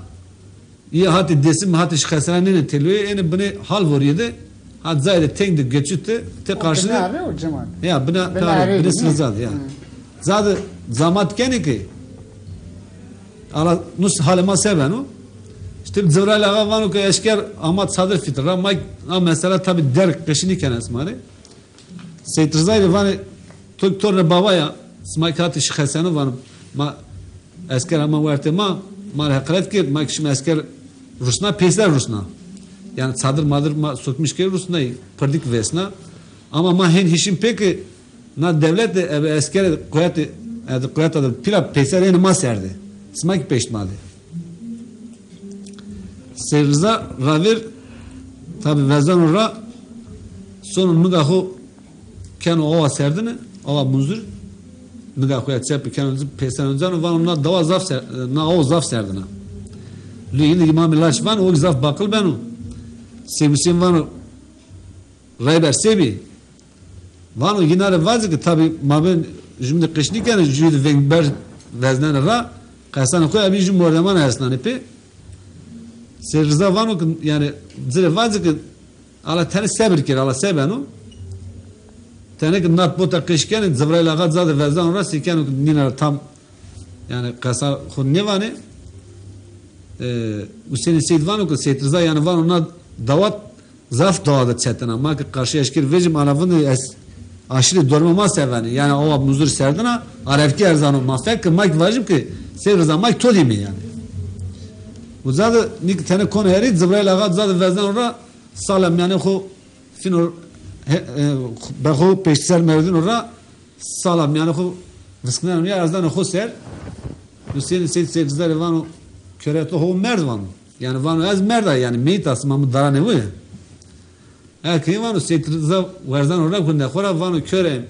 yê hatê Dêsim, hatê Şêx Hesena nêne têloyê, êne binê Halvorîye de, ha cayê de teng de geçît de, tê qarşî de. Bina erê o Cemal. Ya, bina, bina erê, binê Sirza de, ya. Hı. Ca de camat kenê ke, ala nus halê ma se beno. Îşte Civrayîl Axa vano ke eşker ama çadir fîtir ra, ma a mesela tabî derg qeşî nîkena sima rê. Seyîd Rizayî rê vanê, to kî tornê bava ya, sima kî hatê Şêx Hesenu, vano ma esker ama wertê ma, ma rê heqaret kerd, ma kî şima esker rusna, peyser rusna. Yanî çadir madir ma sokmiş kerd rusnayî, pirdî kî vesna. Ama ma hên hişîm pê ke na dewlete ebe eskere quwete, ebe quweta de pîla peyser ênê ma ser de. Sima kî peşt ma de. Seyîd Riza ravêr tabî vezeno ra, sono niga xo keno awa serdine, awa Munzur, niga xo ya çepî keno ci, pêseno cano, vano na dawa zaf ser-, na awo zaf serdin a. Lê îndî Îmamê Laç vano, o kî zaf baqil beno. Seyîd Husên vano, Reyber se bî? Vano, yîna rê vaze ke tabî mabên jûmî de qeş nîkenê, jûyî de veng berz veznenê ra, qesanê xo ya bî jû mordeman eresnanê pê. Seyîd Riza vano ke, yanî, ci rê vaze ke ala tenê sebir kêr, ala se beno. Tenê ke nat bota qeş kenê, Civrayîl Axa ca de vezano ra, sey keno ke nîna ra tam, yanî, qesa xo nêvanê. E, Husênê Seyîd vano ke Seyîd Riza, yanî, vano na dawat zaf dawa de çetin a. Ma ke qarşî eşkir vejîm, ana vindî ez aşîrê dormê ma se venê. Yanî awa Munzur serdin a, arefkî erzano ma. Fek ke ma kî vajîm ke Seyîd Riza ma kî to dîmê yanî. Uca de nî kî tenê kono herî, Civrayîl Axa ca de vezeno ra, sala mîyanê xo fîno, he, e, be xo pêştî ser merdino ra, sala mîyanê xo viskneno ya, erzeno xo ser. Husênê Seyîd Seyîd Riza rê vano, kore to ho merd vano. Yanî vano ez merd a, yanî meyît a, sima mi dara nêwê. Eke vano Seyîd Riza werzeno ra gundê xo ra, vano kore,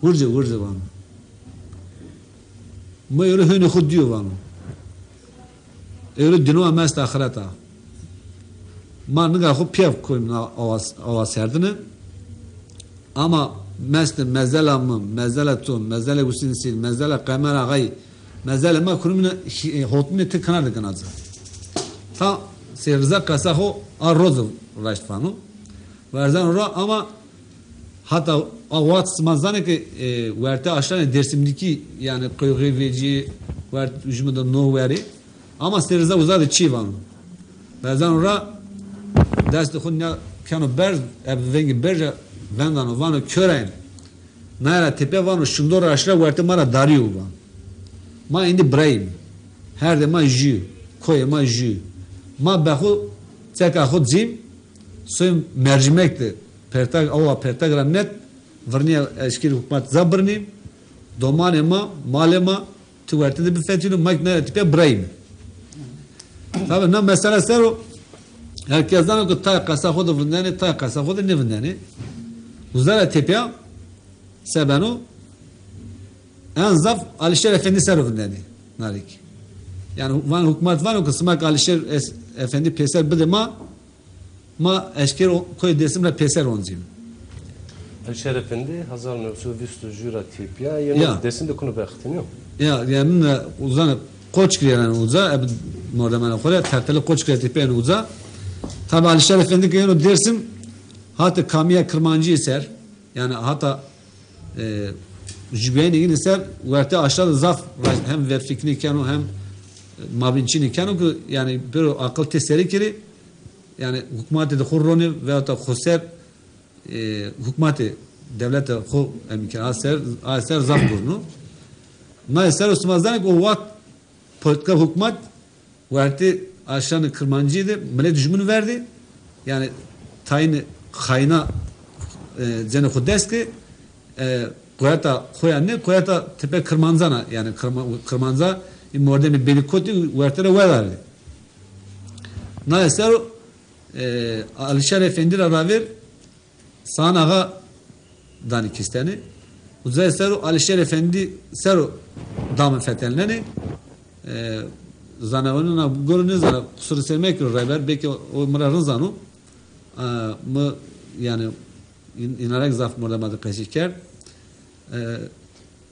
wircê, wircê vano. Mi ewro hênê xo dîyo vano. Ewro dîno a, mest axiret a. Ma niga xo pîya koyîm na awa, awa serdine. Ama mestê mezela mi, mezela to, mezelê Husên Seyîd, mezela Qemer Axayî, mezelê ma kurumîne hî-, hotmîne ti kinar de gina ci. Ta Seyîd Riza qesa xo a roze raşt vano. Werzeno ra ama hata a wext sima zanê ke, e, werte aşanê Dêrsimlîkî, yanî qewxê vecîyê, wert jûmî de no werê. Ama Seyîd Riza uza de çî vano. Vezeno ra destê xo nîya keno berz, ebe vengê berja vendano, vano, Köreyim. Naye ra tepîya vano, şindor aşîra wertê ma ra darîyo vano. Ma êndî birayîm. Herdê ma jû, koyê ma jû. Ma be xo, çeka xo cîm, soyê Mercimek de, Pertag, awa Pertag ra net, virnîya eşkîrê hukmat ca birnîm, domanê ma, malê ma, ti werte de bifetîno, ma kî naye ra tepîya birayîme. Tabî na mesela ser o, her kes zano ke tayê qesa xo de vindenê, tayê qesa xo de nêvindenê. Uza ra tepîya se beno, en zaf Alişêr Efendî ser o vindenê narî kî. Yanî van hukmat vano ke sima ke Alişêr es-, Efendî pêser bidê ma, ma eşkêr o-, koyê Dêsim ra pêser oncîme. Alişer Efendi hezar new sed vîst û jû ra tepîya, yeno Ya. Dêrsim de kuno bextînîyo. Ya, yanî min, e, uzanê Qoçgirî yanî uza, e, mordemana xo rê, tertelê Qoçgirî tepîya yanî uza. Tabi Alişer Efendi ke yeno Dêrsim, hata kamîya Kirmancî ser, yanî hata, e, jubîyayînê yîne ser, wertê aşra de zaf ra-, hem verfîknî keno, hem, e, mabînçînî keno ke, yanî, pêro aqil tê serî kerê, yanî, hukmatê de xo ronê veyahut da xo ser, e, hukmatê, dewlete xo emî keno, a ser, a ser zaf gurno. Naye ser o sima zanê ke o wext polîtîka hukmat wertê aşranê Kirmancî de milet dijmin verdê, yanî tayînê xayîna, e, cenê xo dest ke, e, quweta xo ya nê, quweta tipe Kirmancan a, yanî Kirma-, Kirmanca, ê mordemê bêlîkotî werte ra wedardê. Naye ser o, e, Alişer Efendî ra ravêr Sağan Axa danî kîstene. Ucayê ser o Alişer Efendî ser o dame fetelnenê. E, zanawena na goro nêzana, qusur ser mekiro Rayber, belkî o mi ra rind zano. E, mi, yanî, în-, înarek zaf mordema de qesî kerd. E,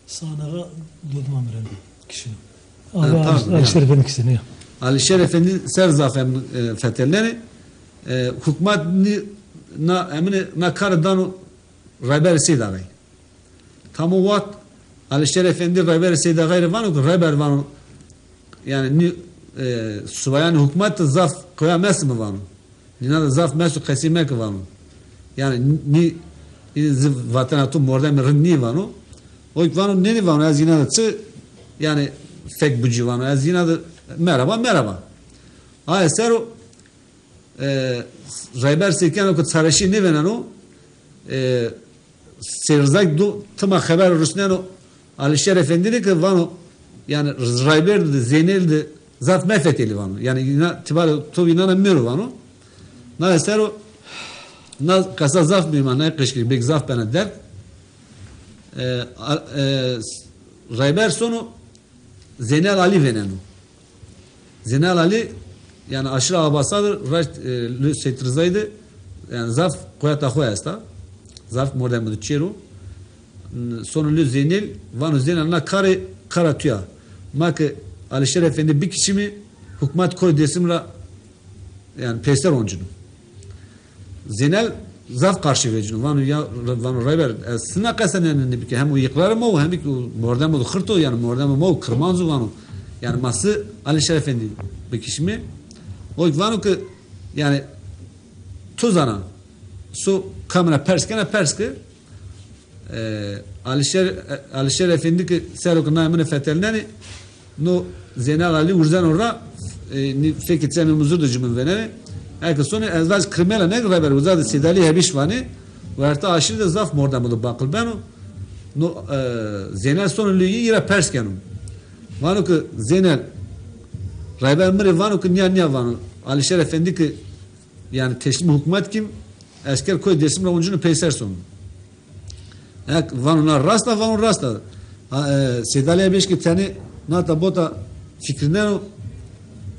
Sağan Axa dodima mi rende kişino. Ha, Axa pardon, Alişer Efendi kişino ya. Alişer Efendi ser zaf em, e, fetelnenê. E, hukmat nî, na, emine na kare dano Rayber Seyîd Axayî. Tam o wext Alişer Efendi Rayber Seyîd Axayî rê vano ke Rayber vano, yanî nî, e, subayanê hukmat de zaf qewîya mesime vano. Nîna de zaf mes û qesî meke vano. Yanî nî, nî zî vatena to mordemê rind nîyê vano. O kî vano nênî vano, ez yîna de çi, yanî fek bucî vano, ez yîna de merhaba, merhaba. Aye ser o, e, Rayber sey keno ke çareşî nêvêneno, e, Seyr Rizayî do tima xeber rusneno Alişer Efendî rê ke vano, yanî Rayber de, Zeynel de zaf mefetelî vano. Yanî îna tibarê to înana mêro vano. Na ser o, na qesa zaf muhîm a, na qeşkirî bêk zaf bena derg. E, a, e, Rayber sono Zeynel Alî vêneno. Zeynel Alî, yanî aşîra Abasa de raşt, e, Lû Seyîd Rizayî de, yanî zaf quweta xo esta. Zaf mordemî de çêr o. Sono Lû Zeynel, vano Zeynel na karê kara tu ya. Ma ke Alişer Efendî bikişîmî, hukmat koy Dêrsim ra, yanî peyser oncîno. Zeynel zaf qarşî vecîno. Vano ya, vano Rayber, ez sina qesa nênî bike. Hem o îqrarê ma o, hem kî o mordemo de xirto, yanî mordemo ma o, Kirmanc o vano. Yanî ma si Alişer Efendî bikişîme. O kî vano ke, yanî to zana, so kamera pers kena, pers ke. E, Alişer, e, Alişer Efendî ke ser o ke naye mi rê fetelnenê, no Zeynel Alî urzeno ra, e, nî fekê çemê Muzur de jû mi vênenê. Eke sonê ez vaj Kirmêla, nê ke Rayber, uza de Seyîd Alî Hebîş vanê, wertê aşîre de zaf mordemo de baqil beno. No, e, Zeynel sono lûyî, î ra pers keno. Vano ke Zeynel, Rayber mi rê vano ke nîya nîya vano. Alişer Efendî ke, yanî teslîmê hukmat kîm, esker koy Dêrsim ra oncîno peyser sono. Ek, vano na rast a, vano rast a. Ha, e, Seyîd Alî Hebîş ke tenê nata bota fikirneno,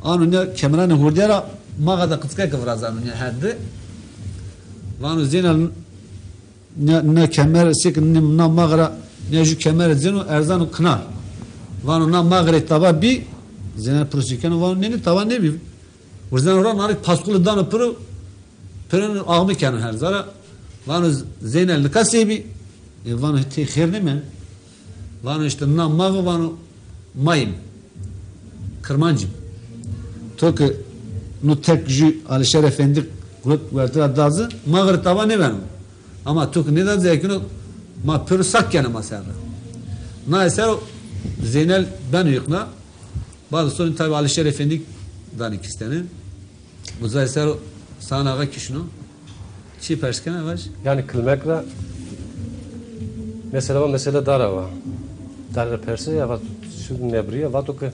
ano nîya kemeranê hurdîye ra maxa de qickeke virazano nîya her di. Vano Zeynel, nîya, nîya kemer sê ke nî-, na maxe ra nîya jû kemere cêno, erzano kinar. Vano na maxe rê tawa bî, Zeynel pirsî keno, vano nê nê, tawa nêbî. Urzeno ra, narik pasqulî dano piro, piro axme keno herza ra. Vano Zeynel, nika sey bî? E, vano tey xêr nêmend. Vano îşte na maxe, vano, ma yîm. Kirmanc îm. To ke no tek jû Alişer Efendî got werte ra da ci, maxe rê tawa nêbeno. Ama to ke nêda ci, ekîno ma pêro sak kenê ma ser ra. Naye ser o Zeynel beno îqna. Bado sonê tabî Alişer Efendî danê kîstene. Uza ser o Sağan Axa kişino. Çi pers kena vaj? Yanî kilmek ra mesela va, mesela dara va. Dara ra perse ya, va şu nebrî ya, vato ke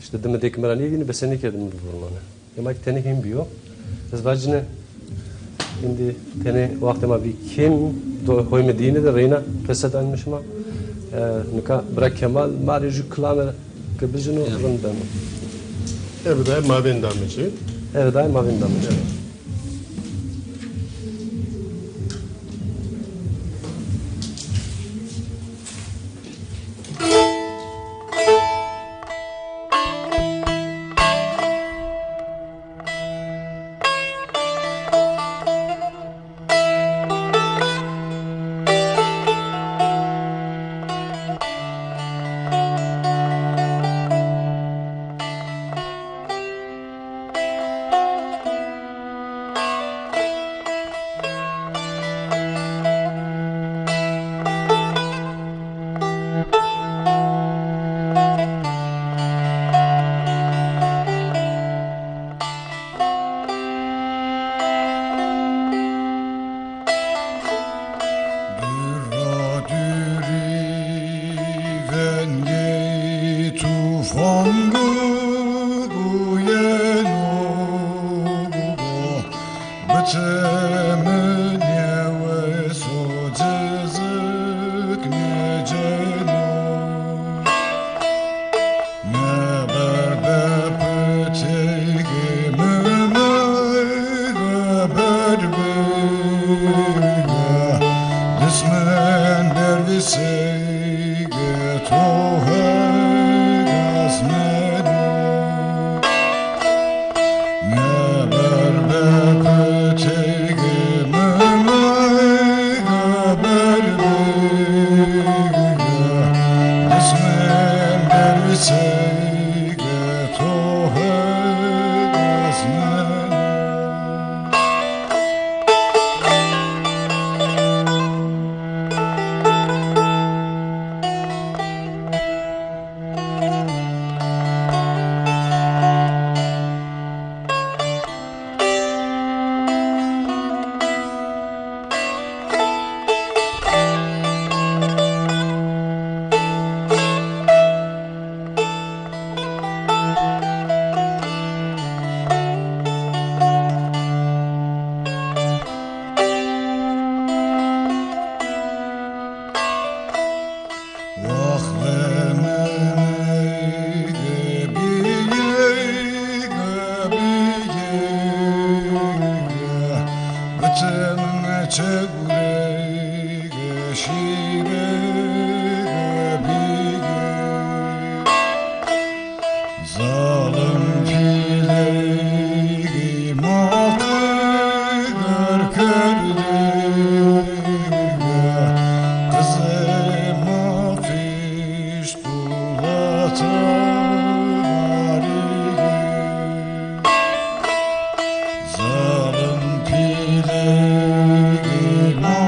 îşte dime dek mi ra nêvînî, bese nêkerdî mi bivurnane. Ema ki tenê hên bîyo. Ez vacîne, îndî tenê wextê ma bî kêm, do hoy mi dîne de reyna qese danîme şima. E, nika bira Kemal ma rê jû kilame ke bijino, rind beno. Eve daye ma vên dame ci. Eve daye ma vên dame ci. Angu buyeno, bıçımın yewe so cızık neceno. Ne berbe pıçıgı mımıgı berbe, dısmen dervise. Tohe gasmeno, ne berbe pıçıgı mımıgı berbe, dısmen dervise. Zalim pîlê ma qir kerdî, qizê ma fîşt qulata darî. Zalim pîlê ma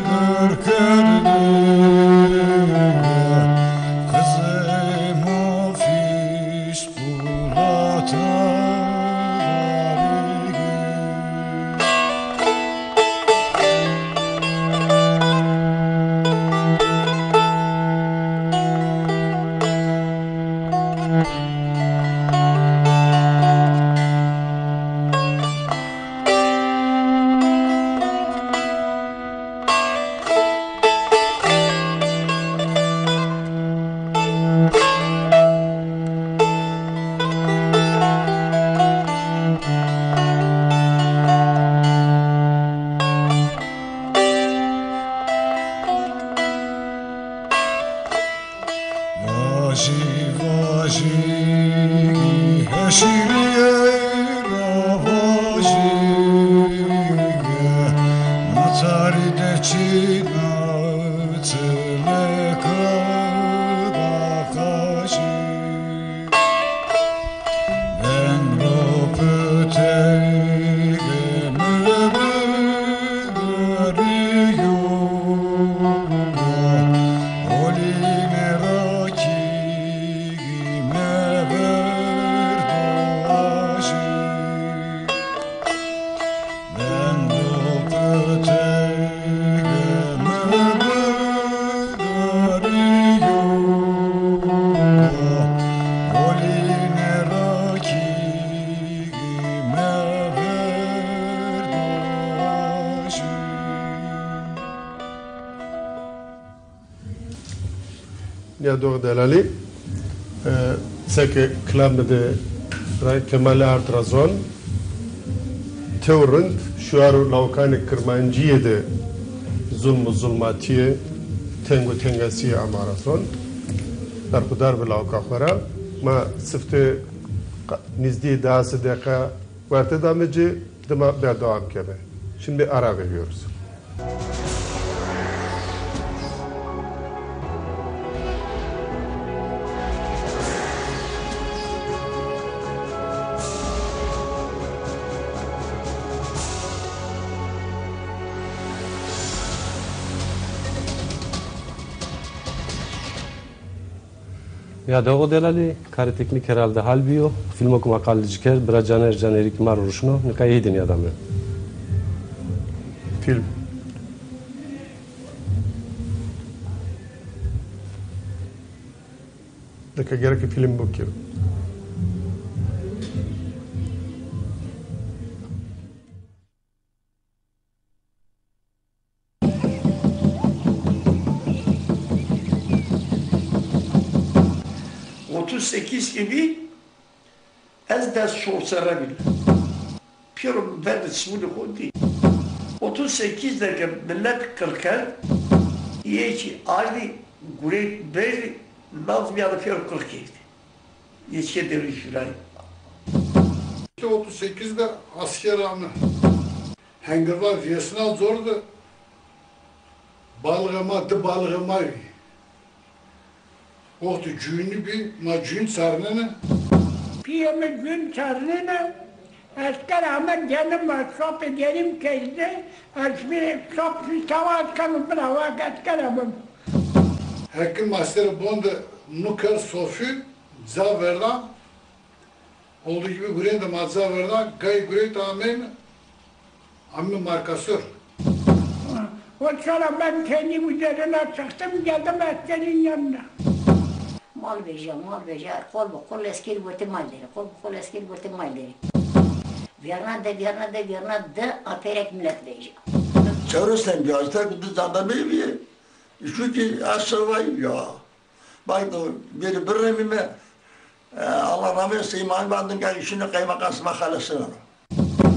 qir kerdî, qizê ma fîşt qulata darî. Vajî, vajî, heşîrîye ra vajî, matarî de çîna tileka da qajî. Veng ro pıtege mı bıgariyo, oline ra ki me verdo aji. Veng ro pıtege mı bıgariyo, oline ra ki Nîyadoxê delalî, e, seke kilamê de ra Kemalî Ard ra zon, tew rind şuar û lawkanê kirmancîye de zulm û zulmatîye, teng û tengasîye ama ra zon. Berxudar bi lawka xo ra. Ma sifte qa-, nîzdî dehasê deqa werte dame ci, dima berdewam keme. Şimdi ara veriyoruz. Nîyadoxê delalî, karê teknîk herhalde hal bîyo. Fîlmo ke ma qal ci kerd, bira Caner Canerî ke ma rê ruşno, nika ey de nîyadame. Fîlm. Nika gereke fîlm bikir. Otuz sekiz gibi ez des şor serre bî. Pêro mi ver de çimunê xo dî. Otuz sekiz de ke milet qir kerd, yê kî ardî gureyt berdî, nav mîyan de pêro qir kerdî. Yê çike dewrî jûrayî. Otuz sekiz de asker ame. Hengirva vêsna zor de balixê ma, di balixê ma bî. Wextê cûnî bî, ma cûn çarnêne. Pîyê mi cûn çarnêne, esker ame, genim ma, şopê genim keyde, ez bî şop çawa keno bira wa esker ame. Hekim aster bon de nu ker sofî, ca verda, olduğu gibi gureyt de ma ca verda, gayî gureyt ameyme, ameyme Markasor. O sıra ben kendi üzerine çıktım, geldim eskerin yanına. Mal veja, mal veja, qol bi qol esker wertê mal derê, qol bi qol esker wertê mal derê. Vîyarna de, vîyarna de, vîyarna de, apêrek milet veja. Çewres ten bîya, îşte di jandarmeyî bîye. Şu ki aşağı ya. Bak da biri birremîme, e, Allah rahmet eylesin, îman bandın gel işine kaymakam sima xalesine.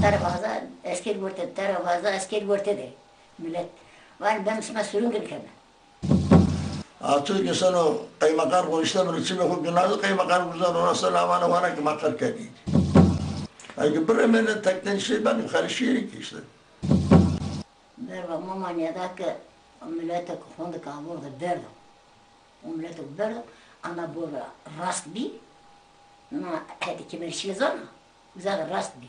Tera vaza esker wertê, tera vaza esker wertê de. Milet. Van ben sima sürüngün keme. Artık insan o kaymakam konuşta bunu çime xo günadı kaymakam güzel ona sana amana vana ki makar kedi. Ay ki birremene tekten şey ben karışıyor ki işte. Verva ma manîya da ke o mileto ke honde ke abordo berdo. O mileto ke berdo, ana bora rast bî, na hetê kemerî şîye zana, uza de rast bî.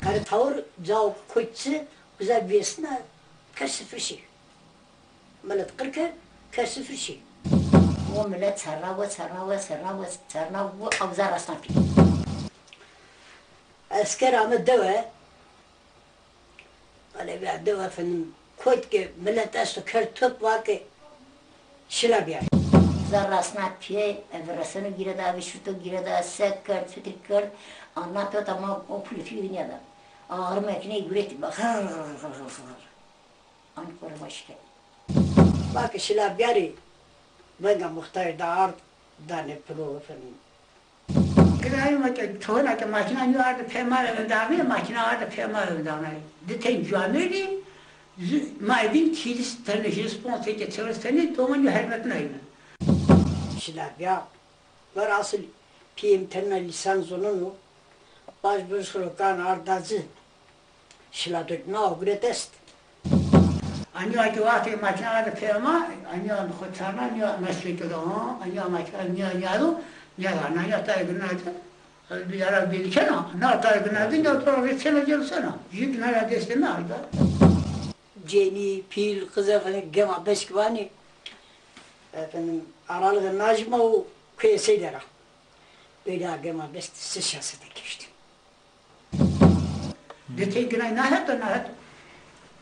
Qere tawir cao koçi uza vêsna, ker sifir şî. Milet qir ke, ker sifir şî. O milet serna we, serna we, serna we, serna we, uza rasna pî. Esker ame dewe, Alevîya de efendim, kot ke milet esto kerd top va ke şila biyarî. Za rasna piyê, ev reseno gîre da, ev şuto gîre da, sek kerd, fitir kerd, ana piyota ma o pulê fî vinîya da. Ağrı mekine guretî, bak, hır, hır, hır, hır, hır. An kore ma şikayet. Va ke şila biyarî, venga muxtarî da ard, danê piro efendim. Girayê ma ke, tona ke makîna nîyo arde pê ma ewendamê, makîna arde pê ma ewendamê. Di ten camêrdî, ma ê bîn çîlîs tenî, hîris ponc tenî, çewres tenî, doma nîyo hermetnayîme. Şila bîya, ver asil pîyê mi tena lîsan zoneno, baş bir sorokan arda ci. Şila dot na guret est. Anîya ke wextê makîna de pê ma, anîya xo çarna, anîya meşreke de ha, anîya makîna, anîya yado, nîya da, anîya tayê gina de, bir ara belkena, na tayê gina de, nîya to rê çena gelsena. Jî gina ra destê mi arda. Cenî, pîl, qiz efendim, gema beşk vanî. Efendim, aralığı najma û kuyê Seydera. Böyle gema beşk, siz şahsete geçtim. Detey ginay na heto, na heto.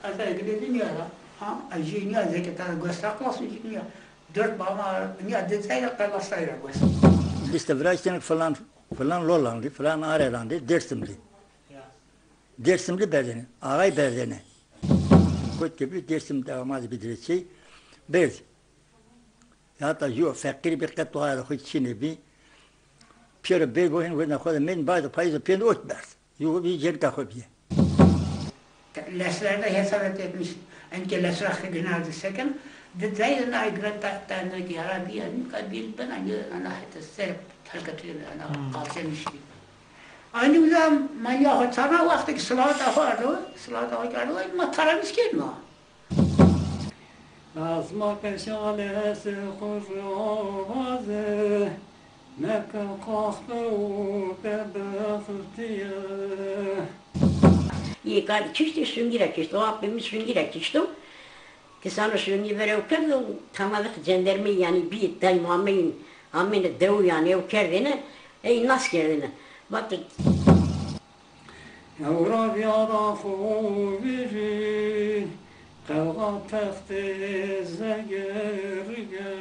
Ez de gine de nîya ra. Ha, ez jî nîya zeke ta gosta klasın jî nîya. Dört bama nîya de zayra qelastay ra gosta. Liste viraştene filan, filan Lolandî, filan Arelandî, Dersimlî. Ya. Dersimlî berdene, ağay berdene. Kot ke bir Dersim de amazî bir dirê şey. Berdi. Ya da yo feqîr bî qet waya xo çîne bî. Pêro bê go hin wena xo de men bay de payîz de pênd ot berd. Yo bî cenika xo bîye. Lesler de hesabet etmiş. Enke lesra xi ginardi seken. De zayde na gre ta ta ne ki ara bî, ani ka bî bena yo ana hete ser telkatî ana kalsemişti. Ani uza manya xo çarna wextê ki silawet xo ardo, silawet xo ardo, ma taramis kên ma. Nazma peşale se xurro vaze, meke qahpe û bebextiye. Yê kar kiştî, sungî ra kişto, apê mi sungî ra kişto. Kisano sungî ver ew kerdo, tamaveq cendermeyî yanî bî, daîm ameyî, ameyne dew yanî ew kerdêne, ey nas kerdêne. Vato. Ewra vîyara xo vîrî, qewxa textê zegerige.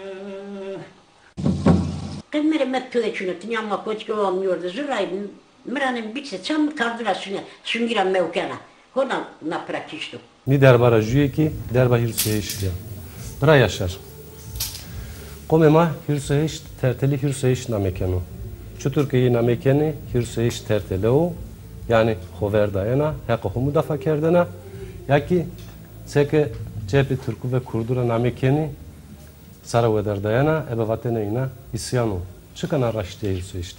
Qe mi rê met to de çino, tinya ma koçke o amniyor de zurayı, mi ra nem biçe, çam mi kardu ra sune, sungî ra mewkena. Hona na pira kişto. Nî derba ra jûyê kî derba hîris û heşt ya. Bira Yaşar. Qomê ma hîris û heşt tertelî hîris û heşt name keno. Çitur ke yê name kenê hîris û heşt tertele o, yanî xo ver dayena, heqê xo mudafa kerdena, ya kî seke cepê tirkû ve kurdû ra name kenê, sara wederdayena, ebe vatena îna îsyan o. Çika na raştî ya hîris û heşt?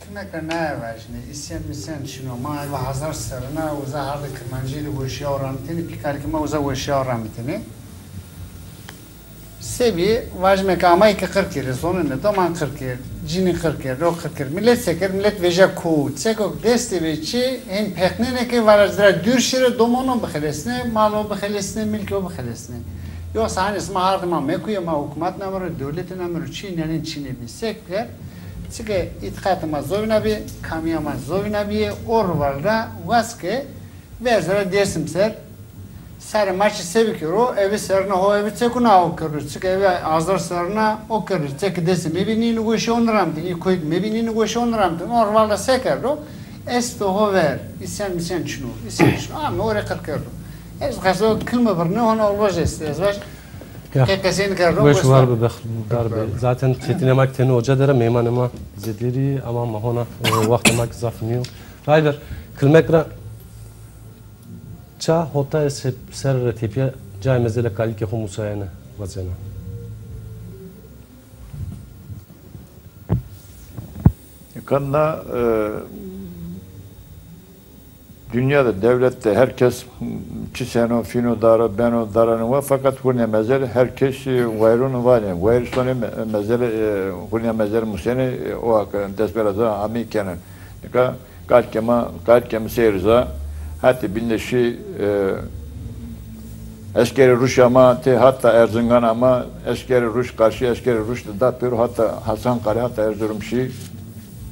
Ti meke naye vajîne, îsyan mîsyan çin o. Ma eve hazar serrina uza hardê kirmancîye de weşîya û ramîtêne, pîkarê ke ma uza weşîya û ramîtêne. Sebî vajîme ke amayî ke qir kerê, zonenê doman qir kerd, cinî qir kerd, o qir kerd. Milet se kerd? Milet veja kowu. Seko ke destê ve çê, hên peqnêne ke vara ci ra dûr şîre, domon o bixelesnê, mal o bixelesnê, milk o bixelesnê. Yoxsa hanê sima hardê ma mekuye, ma hukmat name ro, dewlete name ro çî nênên çînê bî. Sek kerd? Çike îtîqatê ma zovîna bî, kamîya ma zovîna bîye, o rival ra waz ke verze ra Dêrsim ser, sarê ma çi se bikero, eve serrina ho eve çekuna o kerdo, çike eve hazar serrina o kerdo, çeke destê mebî nînî weşî o niramtîn, î koyî ke mebî nînî weşî o niramtîn, o rival ra se kerdo, esto ho ver, îsyan mîsyan çin o, îsyan çin o, ame o rê qir kerdo. Ez qeso kilme birne hona olvaj estê, ez vaj, Ya. Qe qesey nikerdo, weş war be, bextberdar be. Zaten çetinê ma ki tenê oca der a, meymanê ma zêdêrî, ama ma hona, e, waxtê ma ki zaf nîyo. Rayver, kilmek ra ça hotayê se-, serre ra tepîya cayê mezelê kalikê xo musayene, vazena. Nika na, e, dinya de, dewlet de her kes çi seno, fîno, daro, beno, daranê wa, feqet hurnê mezele her kes, e, wayîrûnê vanê, wayîr sonê me-, mezele, e, hurnê mezele musenê, e, o hak dest bera da amî kenen. Nika kalikê ma, kalikê mi Sey Riza, hetê bîn de şî, e, eskerê Rûş ama, tê hata Erzingan ama, eskerê Rûş, qarşî eskerê Rûş de da pêro hata Hasan Qale, hata Erzurum şî.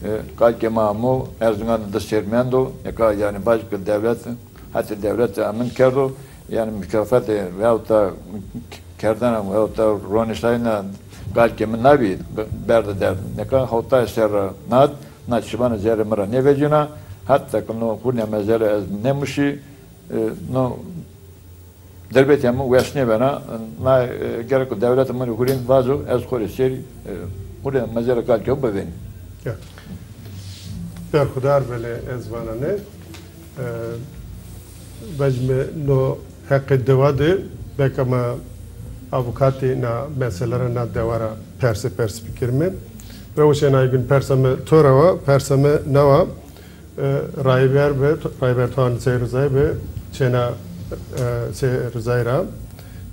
E, kalikê ma amo, Erzingan de di sêr mendo. Nika, yanî, vaj ke dewlet, hetê dewlete emin kerdo, yanî, mukafetê veyahut da kerdena veyahut da roniştayena kalikê mi nabî, berde derd. Nika hewtay serre nat, na çibanê zerrê mi ra nêvecîna, heta ke no hurnê mezele ez nêmuşî, e, no derbetê mi weş nêbena, na, e, gereko dewlete mi rê hurên vazo, ez xo rê serî, e, hurê mezele kalikê xo bivênî. Ya. Berxudar belê ez vana nê. E, vecme no heqê dewa de, beka ma avukatê na mesele ra, na dewa ra perse pers bikerîme. Rewşenayê gün persa mi to ra wa, persa mi na wa. E, Rayver bi, Rayver Tuan Sey Rizay bi, çêna, e, Sey Rizay ra,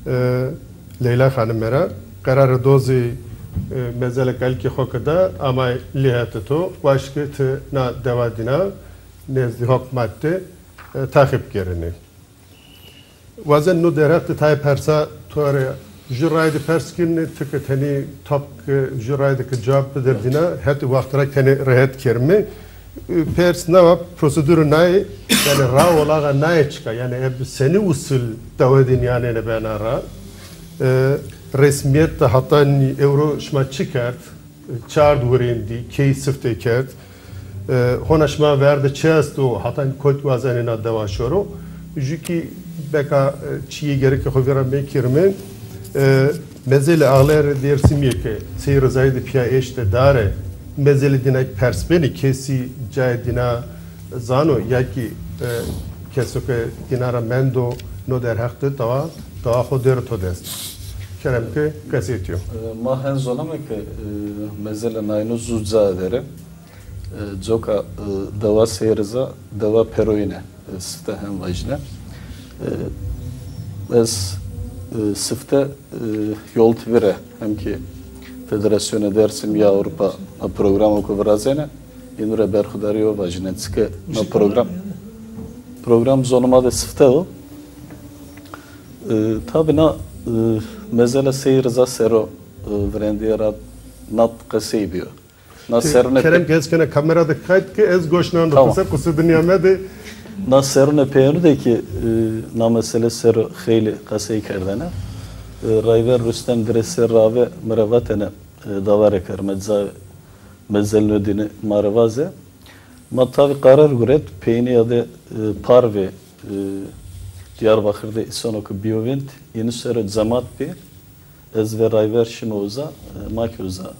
e, Leyla Xanime ra, qerarê do zî, e, mezele kalikê xo ke da, amay lîhetê to, waşt ke ti na dewa dîna, nezdî hokmat de, e, taxîb kerînî. Wazen no derheq de tayê persa to rê ju rayî de pers kerîne, ti ke tenî top ke ju rayî de ke cewab bider dîna, hetê waxtî ra tenê rehet kerîme. Pers nawa, prosedurê naye, yanî ra olaxa naye çika, yanî eb senî usul dewedî nîyanêne bena ra. E, resmîyet de heta nî ewro şima çi kerd? Çi ard wirêndî, key siftê kerd? E, hona şima ver de çi esto, heta kot wazenê na dewa şoro? Ju kî beka, e, çîyê gereke xo vîra mekerîme, e, mezelê Axlerê Dêrsimîye ke Sey Rizayî de pîya eşte dare, mezelê dîna kî pers benê, kesî cayê dîna zano ya kî, e, keso ke dîna ra mendo no derheq de dawa, dawa xo dêro to dest. Kerem ke qesey to yo. E, ma hen zoneme ke, e, mezelê nayno zu ca der ê. E, coka, e, dewa Sey Riza, dewa pêroyîn ê, e, sifte hem vajîne. E, ez, e, sifte, e, Yol TV rê hem kî Federasyonê Dêrsimî ya Ewropa na programo ke virazêne, înu rê berxudarî yo vajîne. Çike na program, program zonê ma de sifte o. E, tabî na, e, mezela Sey Riza ser o, e, virêndîye ra nat qesey bîyo. Na serune... Kerem ke ez kena kamera de kayt ke ez goş nano. Tamam. Qise qusur de nîyamede. Na serune peyênû de kî, e, na mesele ser o xeylê qesey kerdene. E, Rayver Rustem Dresê Rave mi ra vatene, e, davare kar, meza-, mezelno dîne ma rê vaze. Ma tabî qarar guret, peynîya de, e, Parvê, e, Diyarbakir de îsano ke bîyo vînd, înî sero cemat bî. Ez ve rayver şîme uza, e, ma kî uza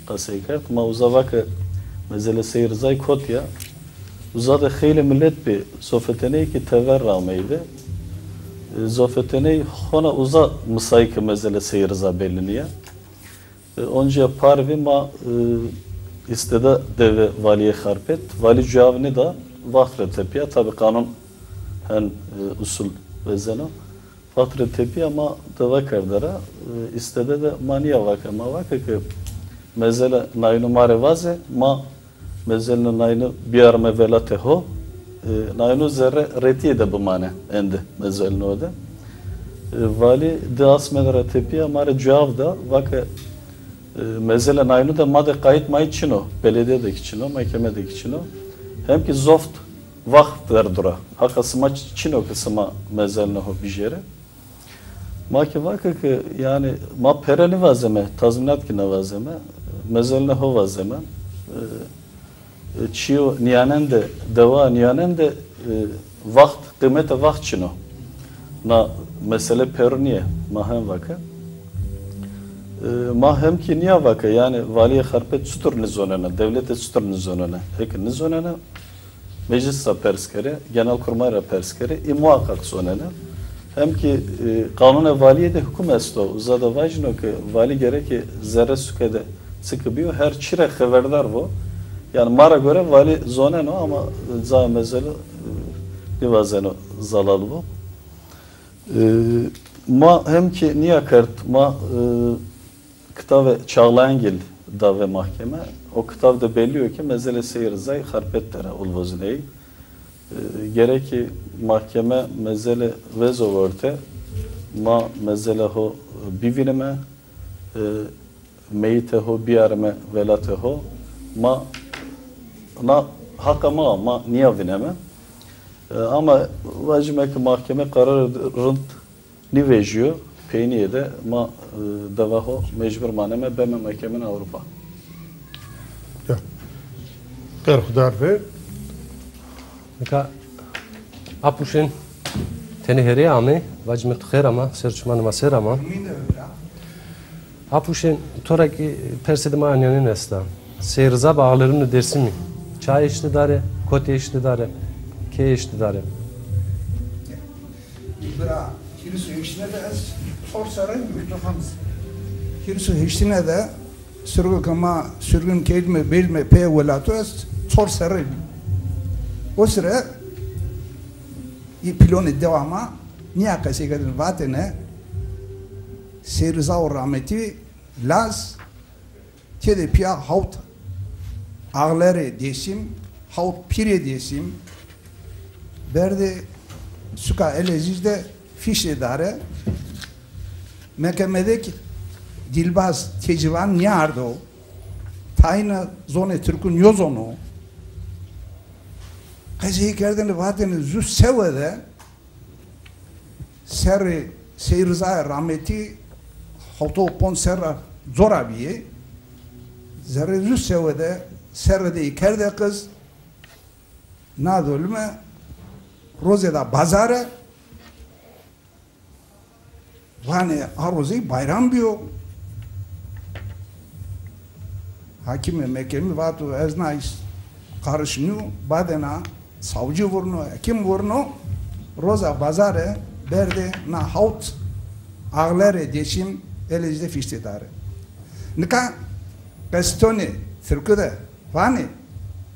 qesey kerd. Ma uza va ke mezele Sey Rizay kotî ya. Uza de xeylê milet bî, zofeteney kî tever ra ameyî de. E, zofeteney hona uza misayî ke mezele Sey Riza belî nîya. E, oncîya Parvî ma, e, îsteda de ve valîyê Xarpêt. Valî cewab nêda, vaxt ra tepîya. Tabî qanûn hen, e, usul vezeno. Vaxt ra tepîya ma dava kerde ra, e, îstede de ma nîya vake. Ma vake ke mezele naynu ma rê vaze, ma mezelno naynu biyarime velatê ho, e, naynu zerre retîye de bimane ende mezelno de. E, valî di asmene ra tepîya ma rê cewab da, vake, e, mezele naynu de ma de qayît mayît çin o, beledîye de kî çin o, mehkeme de kî çin o. Hem kî zoft vaxt verdu ra. Haqa sima ç-, çin o ke sima mezelno ho bijêre. Ma kî vake ke, yanî, ma pere nêvazeme, tazmînat kî nêvazeme, mezelne ho vazeme. E, e, çîyo nîyanen de, dewa nîyanen de, e, vaxt, qîmete vaxt çin o. Na mesele peru nîye, ma hem vake. E, ma hem kî nîya vake, yanî, valîyê Xarpêt çutur nizonene, dewlete çutur nizonene. Eke nizonene, Meclis ra pers kerê, Genelkurmay ra pers kerê, î muhaqqaq zonenê. Hem kî, e, qanûnê valîye de hukm esto. Uza de vajîno ke valî gereke zerre suke de çi kî bîyo, her çî ra xeberdar bo. Yanî ma ra gore valî zoneno ama cayê mezele, e, nêvazeno zelal bo. E, ma hem kî nîya kerd, ma, e, Kitavê Çağlayangil da ve mahkeme. O kitav de bellî yo ke mezelê Sey Rizay Xarpêt de ra ulvozineyî. E, gerek kî mahkeme mezele vezo orte, ma mezele ho bivînime, e, meyîtê ho biyarime velatê ho. Ma na haqa ma, ma nîya vîneme. E, ama vajîme ke mahkeme qararê rind nîvejîyo, peynîye de ma, e, dava ho mecbur maneme, beme mehkemên Ewropa. Ya. Berxudar be. Nika Apuşên tenê herê ame, vacime tu xêr ama, ser çimanê ma ser ama. Apuşên, to ra kî persê de ma anîyanên esta. Sey Riza bi ağlarını Dêrsimî. Çay eşte dare, kotî eşte dare, key eşte dare. Bira, hîris û heştine de ez çor serre bî. Hîris û heştine de sirgo ke ma sirgûn kerdîme, berdîme pê welato ez çor serre bî. O sire î pîlonê dewa ma nîya qesey kerdêne vatêne Sey Riza û rametî Laz, têde pîya hawt ağlerê Dêsim, hawt pîrê Dêsim, berdê suka Elezîz de fîştê dare. Mehkeme de kî Dîlbaz Tecîvan nîardo, tayîna zonê tirkû nîyozono. Qesey kerdêne vatêne zu sewe de serrê Sey Rizayê rametî hewto ponc serra cora bîyê. Zerrê zu sewe de serre de î kerde qiz. Na dolime rozê da bazare. Vanê a rozê bayram bîyo. Hakîmê mehkemî vato ez na îş qarişnîyo, badêna savcî vurno, hekîm vurno, roza bazare berdê na hawt ağlerê Dêsim Elezîz de fîştê dare. Nika qestonê tirkû de vanê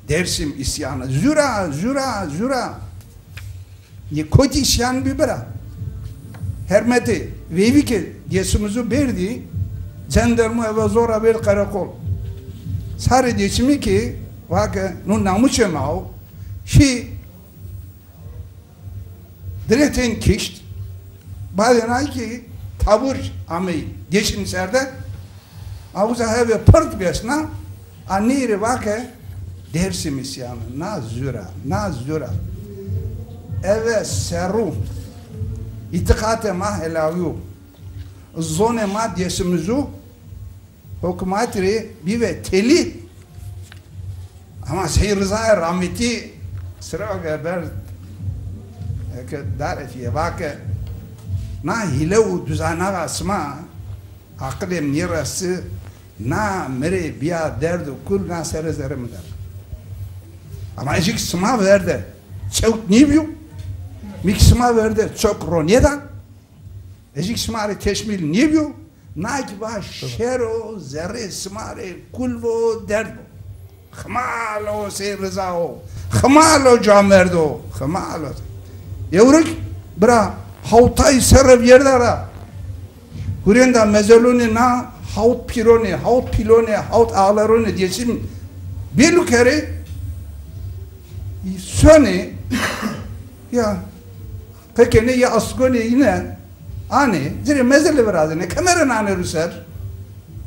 Dêrsim îsyanı. Zura, zura, zura. Nê kotî îsyan bî bira. Hermetê veyvî ke Dêsimî zu berdî, cendermo eve zora berd qereqol. Sarê Dêsimî kî va ke no namûsê ma o, şî dirê tên kişt, badê nay kî tabur amey Dêsim ser de, a uza heve pird bêsna, a ney rê va ke Dêrsim îsyanı, na zura, na zura. Eve serrû, îtîqatê ma helawî yo. Zonê ma Dêsimî zu, Hukmat rê bîbe telî. Ama Sey Rizayê rametî sira ke ber, eke dare fîye, va ke na hîle û duzanaxa sima, aqilê mi nêresi, na mi rê bîya derd û kul, na serê zerê mi der. Ama ejik sima verde çewt nêbîyo, mi kî sima verde çok ronêda. Ejik sima rê teşmîl nêbîyo, na kî va şer o, zerrê sima rê kul vo, derd bo. Ximal o Sey Riza o, ximal o camerdo, ximal o. Ewrik bira hawtay serre vîyerda ra hurênda mezelûnê na hawt pîronê, hawt pîlonê, hawt ağlarûnê Dêsim bêlû kerê, sonê ya. Qekenê ya asgonê îne anê, ci rê mezele virazêne, kemere nanê ru ser.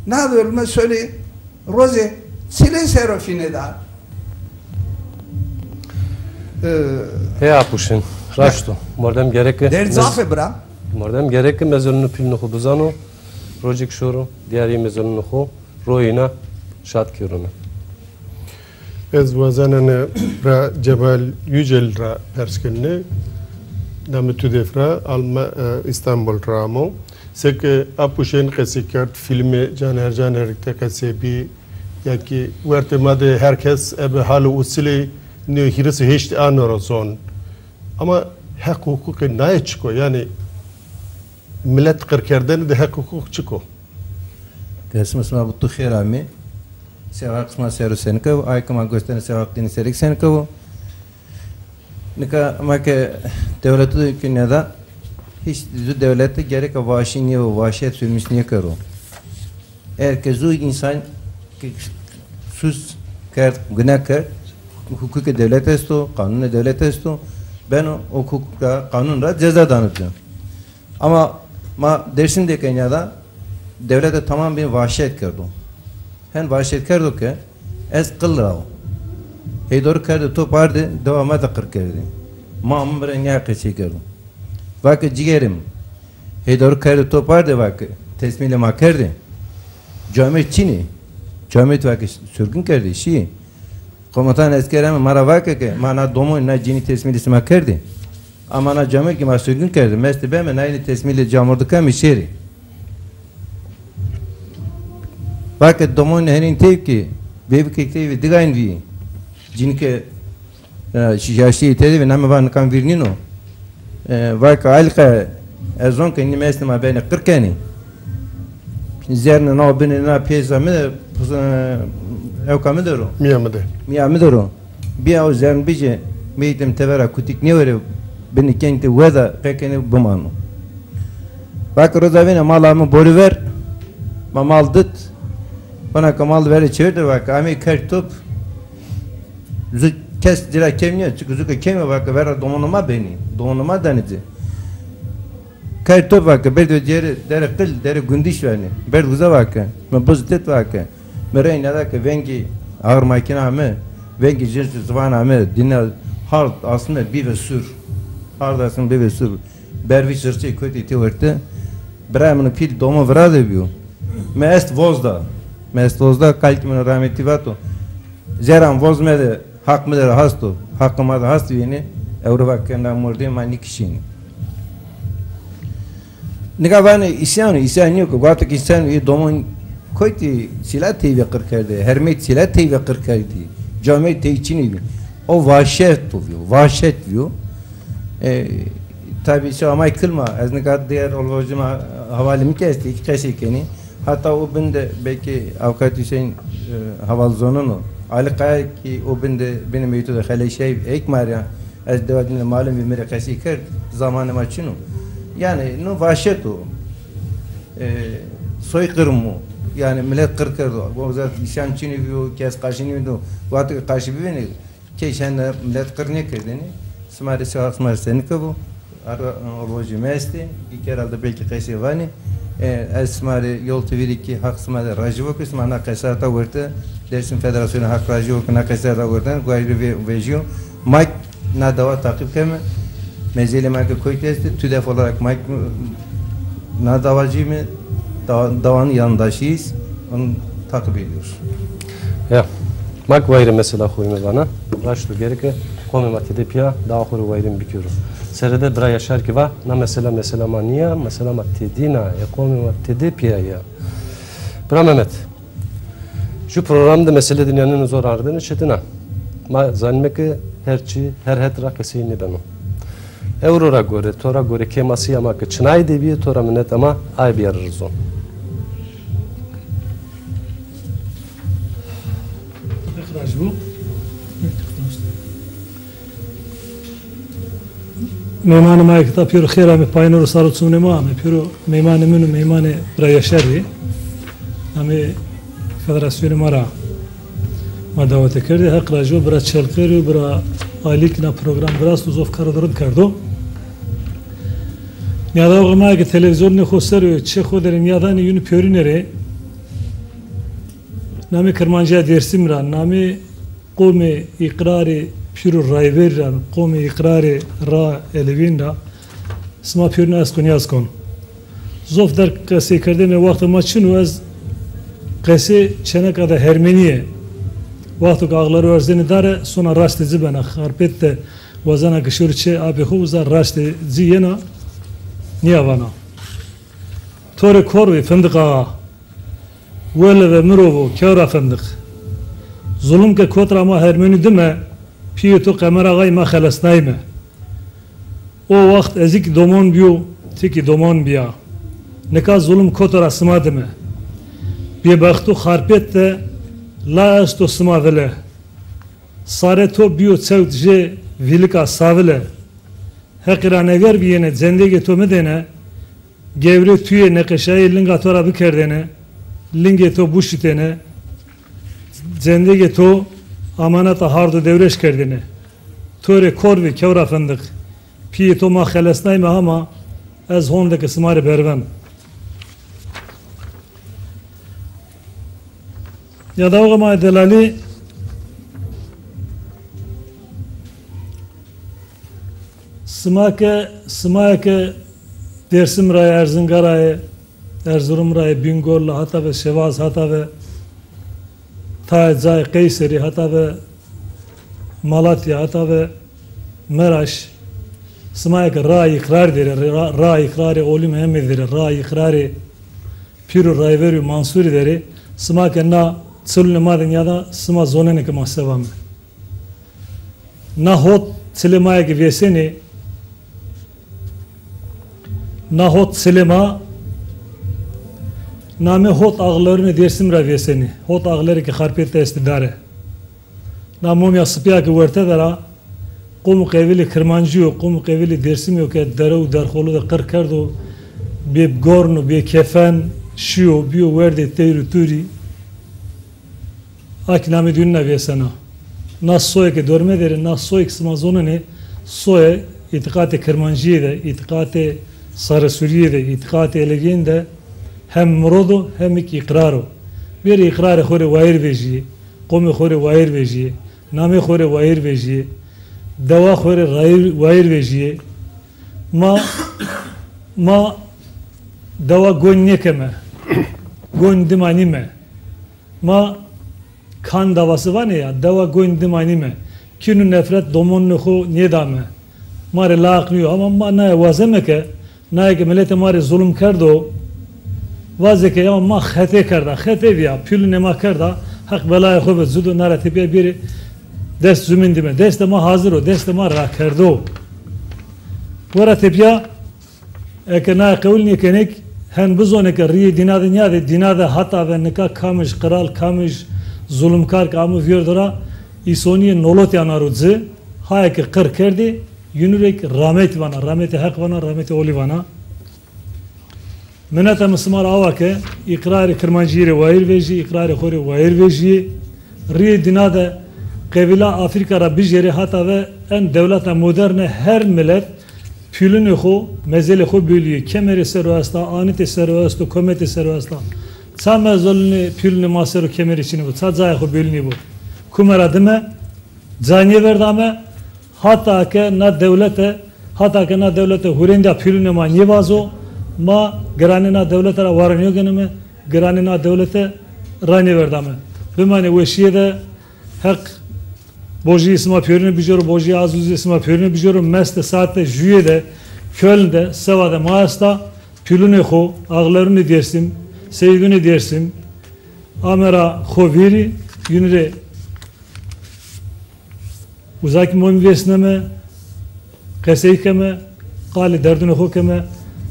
Na dölme sonê rozê çilê ser o fînê da. E, He Apuşin, raşt o. Mordem gereke Derd mez-, zaf e bira. Mordem gereke mezelûnê pîlûnê xo bizano, rocêk şoro, dîyarê mezelûnê xo royîna şad kêrona. Ez wazenane bira Cemal Yücel ra pers kenine. Namê tu dêf ra, Alma-, e, Îstanbul ra amo. Seke Apuşên qesey kerd, fîlmê Caner Caner de qesey bî, ya kî wertê ma de her kes ebe hal û usilê nê hîris û heşt ano ra zon. Ama heq û huqûqê naye çik o? Yanî milet qirkerdene de heq û huqûq çik o? Dêsim sima bi tu xêr amê. Sewaq sima ser o senike bo, ay ke ma gostene sewaq dîne serek senike bo. Nika ma ke dewleto de kî nêda, hîç zu dewlete gereka vaşî nêbo, vaşîyet sürmüş nêkero. Eğer ke zu însan ke sus kerd, guna kerd, hukukê dewlet esto, qanunê dewlet esto, beno o hukuk ra, qanun ra ceza dano ci. Ama ma Dêrsim de ke nêda, dewlete tamam bîn vahşet kerdo. Hen vahşet kerdo ke ez qil ra wo. Heydoru kerdê top ardê, dewa ma de qir kerdê. Ma mi bira nîya qesey kerdo. Va ke cîgerê mi, heydoru kerdê top ardê, va ke tesmîlê ma kerdê. Camêrd çin ê. Camêrd va ke sürgün kerdê, şîyê. Komutan esker ame ma ra va ke, ke ma na domon, na cinî tesmîlê sima kerdê. Ama na camêrd kî ma sürgün kerdê, mestê beme, nayîne tesmîlê camêrdikan bî şêrê. Va ke domonê henên tey kî, veyvike tey vî, digayn vî. Cinîke, e, yaşlî tede vî, name va nikan vîr nîno. E, va ke Alîqe, ez zon ke nî mestê ma benê qir kenê. Zernê na û binê na pêza mi de, e, ewka mi de ro. Mîya mi de. Mîya mi de ro. Bîya o zern bicê, meytê mi tevera kutik nêwerê, binê keng de weda, qekenê bimano. Va ke roza vîne mala mi borî ver, ma mal dit, hona ke mal verê çêver de va ke amey kerd top, zu kes ci ra kêm nîyo, çike zu ke kêm o va ke vera domonê ma benî, domonê ma danê ci. Kerd top va ke, berd ve derê, derê qil, derê gundiş vanê. Berd uza va ke, mi biz dit va ke, mi rey nêda ke vengê ağır makîna mi, vengê jins zivana mi, dîna hard asme bîve sûr. Hard asme bîve sûr. Bervî çirçey kotî têwerte. Birayê min o pîl domo vira de bîyo. Mi est voz da. Mi est voz da, kalikê min o rahmetî vato. Zeran voz mede, haq mi de ra hasto. Haqê ma de hast vînê. Ewro va ke na mordê ma nîkişînê. Nika vanê îsyan o, îsyan nîyo ke. Wexto ke însan ê domon kotî sîla tey ve qir kerdê, hermey sîla tey ve qir kerdî, camêrd tey çinî bî. O vahşet o vîyo, vahşet vîyo. E, tabî se amay kilma, ez nika diğer olvocî ma hevalê mi kî estî, kî qesey kenî. Hata o bin de belkî Avukat Hüseyin, e, heval zonon o. Ali Kaya kî o bin de binê meyto de xeleşey ek marya. Ez dewa dîne malim vî mi rê qesey kerd, zamanê ma çin o. Yanî, no vahşet o. E, soykırım o. Yanî, milet qir kerdo. O zaf îsyan çinî bîyo, kes qarşî nêvîndo. Wexto ke qarşî bivînê, key şende milet qir nêkerdêne. Sima rê sewaq sima rê senike bo. Ara, e, olvocê mi estê. Î ke herhalde belkî qesey vanê. E, ez sima rê Yol T V rê kî haq sima de rajî bo ke sima na qesarta werte, Dersim Federasyonî haq rajî bo ke na qesarta werten, guayî rê ve-, vejîyo. Ma na dawa taqîb keme. Mezelê ma ke koyt estê, TÜDEF olarak ma na dawacî me, dawa-, dawanın yandaşıyız. Onu takip ediyoruz. Ya, ma ki wayirê mesela xo ime vana, raşt o gereke qomê ma tede pîya dawa xo rê wayirin bikero. Serede bira Yaşar ki va, na mesela mesela ma nîya, mesela ma tedîn a, ê qomê ma tede pîya ya. Bira Mehmet, ju program de mesele de nîyaneno zor ardene çetin a. Ma zanîme ke her çî, her het ra qesey nêbeno. Ewro ra gore, to ra gore kêmasîya ma ke çinayî de bîye, to ra minet ama aye bîyare rizon. Heq razî bo. Meymanê ma yê ke ta pêro xêr ame, payîne ro sar û çimnê ma ame. Pêro meymanê min û meymanê bira Yaşar ê. Namê federasyonê ma ra ma dawete kerdê. Heq razî bo, bira Çelqerî û bira Alî kî na program virasto, zof karo de rind kerdo. Nîyadaxê ma ke televîzyonê xo ser o, çê xo der ê nîyadanê, yûnî pêrune rê. Namê Kirmancîya Dêrsim ra, namê qomê Îqrarê Pîr û Rayverî ra, qomê Îqrarê Ra Elewîn ra sima pêrune ez qo nîyaz kon. Zof derg qeseykerdene wextê ma çin o, ez qesê çêneka de hermenîye. Wexto ke axlero erzenê dare, sona raştê ci bena. Xarpêt de wazena ke şêro çê apê xo, uza raştê ci yena, nîya vana. To rê kor bê Findiq Axa. Wele ve mirovo, kewra Findiq. Zulum ke kot ra ma hermenî dime, pîyê to Qemer Axayî ma xelesnayîme. O waxt ez kî domon bîyo, ti kî domon bîya. Nika zulum koto ra sima dime. Bêbexto Xarpêt de la esto sima vile. Sarê to bîyo çewt jê vîlika savile. Heqî ra neger bîyêne, cendêgê to midêne, gewrê tuyê neqeşayê linga to ra bikerdêne, lingê to buşitêne, cendêgê to amaneta hard û dewrêş kerdêne. To rê kor bê kewra Findiq. Pîyê to ma xelesnayme hama ez honde ke sima rê berven. Nîyadaxê ma yê delalî, sima ke, sima ke Dêrsim ra yê, Erzinga ra yê, Erzurum ra yê, Bîngol ra, hata ve Şevaz, hata ve tayê cayê Qeyserî, hata ve Malatya, hata ve Meraş, sima ke Ra Îqrar der ê, Ra, Ra Îqrarê Olî Mehemedî der ê, Ra Îqrarê Pîr û Rayverî û Mansurî der ê, sima ke na çilûnê ma de nîyada, sima zonenê ke ma se vame. Na hot çilê ma yê ke vêsenê, na hot çilê ma, namê hot axlerunê Dêrsim ra vêsenê. Hot axlerê ke Xarpêt de estê dare. Na momya sipîya ke werte der a, qom û qevilê Kirmancî yo, qom û qevilê Dêrsimî yo ke dere û derxolu de qir kerdo, bêgorn û bêkefen şîyo, bîyo werdê teyr û tûrî. A kî namê dîyûnî na vêsena. Na soye ke dorme der ê, na soye ke sima zonenê, soye îtîqatê Kirmancîye de, îtîqatê Saresurîye de, îtîqatê Elewîyên de hem mirod o, hem kî îqrar o. Bêrê îqrarê xo rê wayîr vejîyê, qomê xo rê wayîr vejîyê, namê xo rê wayîr vejîyê, dewa xo rê rayîr, wayîr vejîyê. Ma, ma dewa gonî nêkeme. Gonî dima nîme. Ma kan davası vanê ya, dewa gonî dima nîme. Kîn û nefret domonunê xo nêdame. Ma rê laq nîyo, ama ma naye wazeme ke, naye ke miletê ma rê zulum kerdo, vaze ke ya ma xetê kerda, xetê bîya, pîlûnê ma kerda, Heq belayê xo ve ci do, na ra tepîya bêrê dest zumîn dime. Destê ma hazir o, destê ma rakerdo. Wera tepîya, eke naye qewil nêkenê kî, hen bizonê ke rîyê dîna de nîyadê, dîna de hata ve nika kamij qiral, kamij zulumkar ke amo vîyerdo ra, îsonîyê nolotî anaro ci, haye ke qir kerdê, yûnû rê kî rametî vana, rametê Heq vana, rametê Olî vana. Mineta mi sima ra awa ke îqrarê Kirmancîye rê wayîr vejî, îqrarê xo rê wayîr vejîyê. Rîyê dîna de qebîla Afrîka ra bijêrê hata ve en dewleta moderne her milet pîlûnê xo, mezelê xo bêlîyê. Kemerê ser o esta, anitê ser o esto, kometê ser o esta. Ça mezelûnê pîlûnê ma ser o kemerê çinê bo, ça cayê xo bêlînê bo. Kume ra dime, ca nêverdame, hata ke na dewlete, hata ke na dewlete hurêndîya pîlûnê ma nêvazo, ma giranê na dewlete ra ware nêgenime, giranê na dewlete Ra nêverdame. Bimanê weşîye de Heq bojîyê sima pêrune bijero, bojîyê Azûzê sima pêrune bijero. Meste saete jûye de Köln de sewa de ma esta, pîlunê xo, ağlarunê Dêrsim, seyîdunê Dêrsim, ame ra xo vîrî, yûnî rê uza kî momî vêsneme, qesey keme, qalê derdunê xo keme.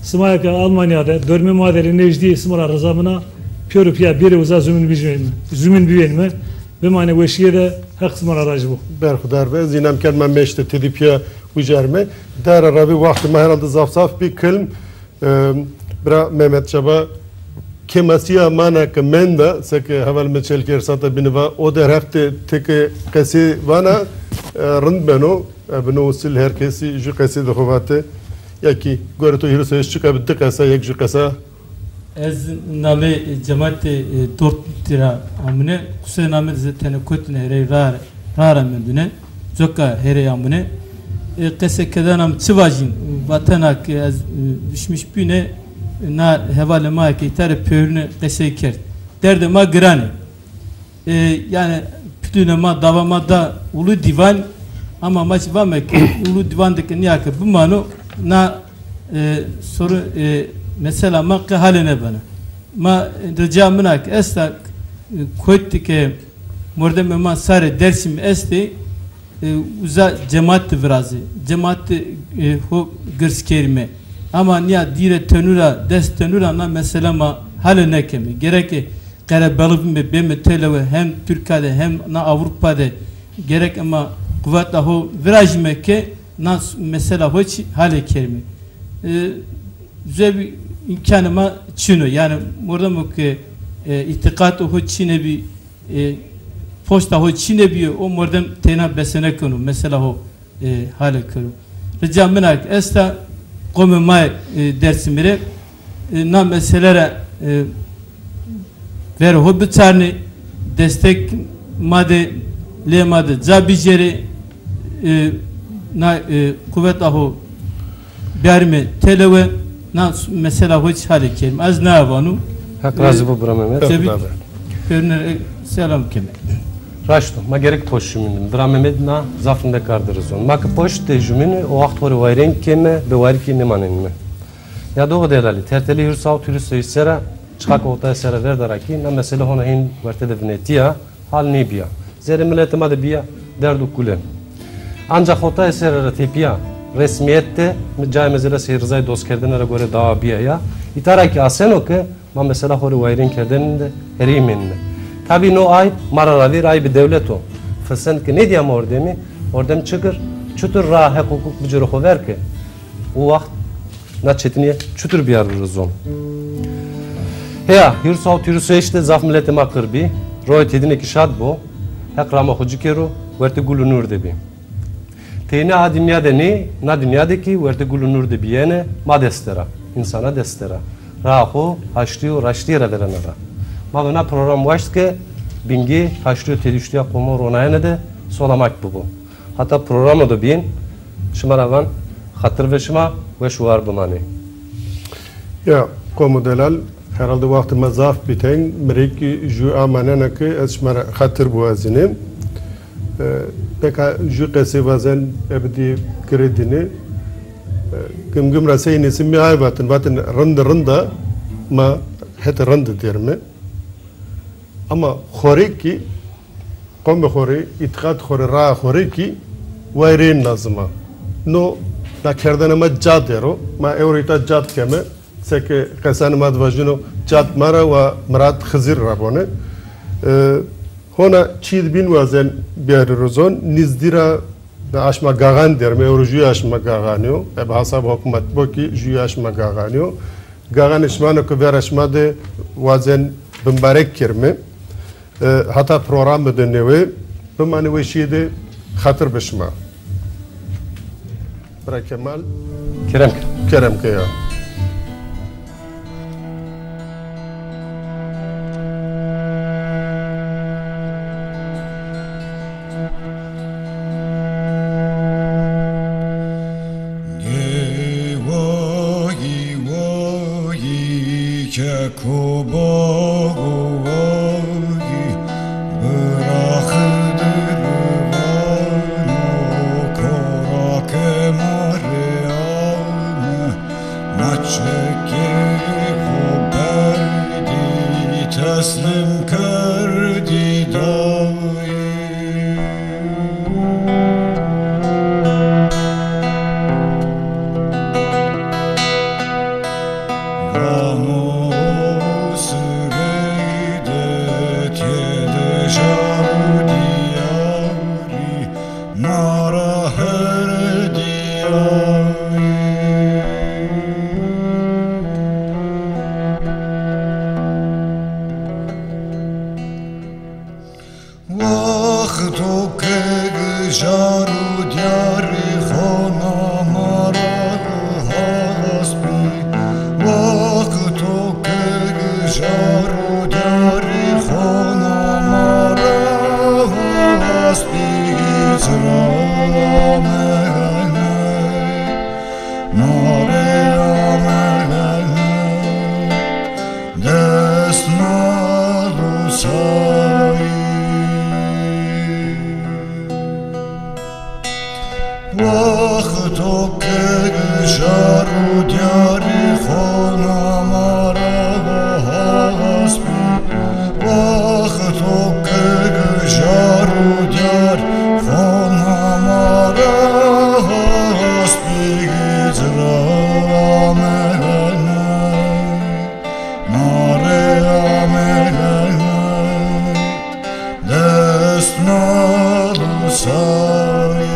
Sima ya ke Almanya de, dormê ma de rê nêjdî, sima ra riza mina, pêro pîya bêrê uza zumîn bijîme, zumîn bivênîme. Bimanê weşîye de, Heq sima ra rajî bo. Berxudar be, ez înan kerd ma meşte tedî pîya ucerme. Dara ra vî wextê ma herhalde zaf zaf bî kilm. Em, bira Mehmet Çaba, kêmasîya ma na ke menda, seke heval mi çel kerd sata bîne va, o der hefte teke qesê vana, e, rind beno, e, bi no usul her kesî jû qesê de xo vate, ya kî gore to hîris o hîris çik a bi di qesa, yek jû qesa. Ez namê cematê, e, Dortmundî ra amune, qusê namê de zê tene kotine herey ra ra ra mendune, coka herê amune. E, qese kedena mi çi vajîn, vatena ke ez, e, düşmüş bîne, na hevalê ma ke îta rê pêrune qesey kerd. Derdê ma giran ê. E, yanî pîlunê ma, dava ma da Ulu Dîvan, ama ma çi vame ke Ulu Dîvan de ke nîya ke bimano, na, e, sorun, e, mesela ma qe hale nêbena. Ma rica mina ke esta, e, kotî ke mordemê ma sarê Dêrsim estê, e, uza cemat de virazê, cemat de, e, ho girs kerîme. Ama nîya dîre tenû ra, dest tenû ra na mesela ma hale nêkeme. Gereke qerebelix bîme, bême têlewe hem Tirkîya de hem na Ewropa de gerek ema quweta ho virajîme ke na s-, mesela ho çî hale kerîme. E, zebî îmkanê ma çin o. Yanî mordemo ke, e, îtîqatê ho çinê bî, e, posta ho çinê bîyo, o mordem teyna besenekeno, mesela ho, e, hale kero. Rica min a ke esta qomê ma, e, Dêrsimî rê, e, na mesele ra, e, verê ho biçarnê, destek ma de, lê ma de ca bicêrê, e, na, e, quweta ho biyarîme têlewe, na s-, mesela ho çî hale kerîme. Ez naya vano. Heq razî bo bira Mehmet. Tebî pêrune rê selam keme. Raşt o, ma gerek poşt jumînîme. Bira Mehmet na zaf rindek arde rizon. Ma ke poşt de jumînîme, o waxt ho rê wayîrên keme, bêwayîr kî nêmanenîme. Ya doğru delalî, tertelî hîris û hîris û heşt sera, çiqa ke hotaya sera verda ra kî, na mesele hona hên werte de vinetîya, hal nêbîya. Zerê miletê ma de bîya derd û kule. Ancax hotaya sera ra tepîya resmîyet de mi cayê mezela Seyîd Rizayî dostkerdene ra gore dawa bîya ya. Îta ra kî aseno ke ma mesela ho rê wayîrên kerdene de herey mênîme. Tabî no ayb ma ra ravêr aybê dewlet o. Firsend ke nêdîya ma ordemî, ordem çi kir, çitur ra heq huqûq bicêro xo ver ke o waxt na çetinîye çitur biyardo rizon. Heya, hîris û hîris û heşt de zaf miletê ma qir bî. Royê tedîne kî şad bo. Heq rama xo ci kero, wertê gul û nûr de bî. Teyna a dinya de nê, na dinya de kî wertê gul û nûr de bîyene, ma dest der a, însana dest der a. Raa xo haştî û raştîye ra verena ra. Ma bi na program waşt ke bingê haştî û têduştîya qomo ronayene de sola ma kî bibo. Hata programo de bîn, şima ra van, xatir ve şima, weş û war bimanê. Ya, qomo delal, herhalde wextê ma zaf bî teng, mi rê kî jû amanena ke ez şima ra xatir biwazînê. E, peka jû qesê wazen ebedî girê dîne. E, Gimgim ra sey nêsî mi ay vatin, vatin rind rind a, ma hetê rind dêrime. Ama xo rê kî, qomê xo rê, îtîqat xo rê, raa xo rê kî wayîrên lazim a. No, na kerdene ma ca der o, ma ewro îta cad keme, seke qesanê ma de vajîno, cad ma ra wa mirad Xizir ra bone. E, hona çîyê de bîn wazen biyarî rizon, nîzdî ra aşma Gaxan der, mi ewro jûyê aşma Gaxanî yo. Ebe hesab hukmat bo kî jûyê aşma Gaxanî yo. Gaxanê şima no ke vera şima de wazen bimbarek kerime. E, hata programê de newe, bimanê weşîye de, xatir be şima. Bira Kemal. Kerem ke. Kerem ke ya. Wexto ke jar û diyarê xo na ma ra hast bî, wexto ke jar û diyarê xo na ma ra hast bî, hîcra megeney, ma rê amegeney. Dest nal û sayî. Wexto ke jar û diyarê xo na ma ra hast bî, wexto ke jar û diyarê xo na ma ra hast bî, hîcra megeney. Ma rê amegeney, dest nal û sayî.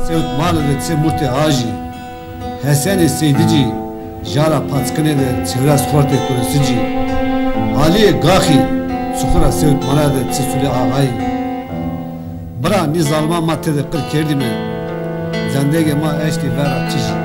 Sewt male de çi murtê ajî, Hesenê Seydicî, jara paçkinê de çewres xortê kurisicî, Aliyê Gaxî, çuxura sewt male de çi sulê axayî. Bira, nî zalima ma tede qir kerdîme, zendegê ma eştî vera tijî.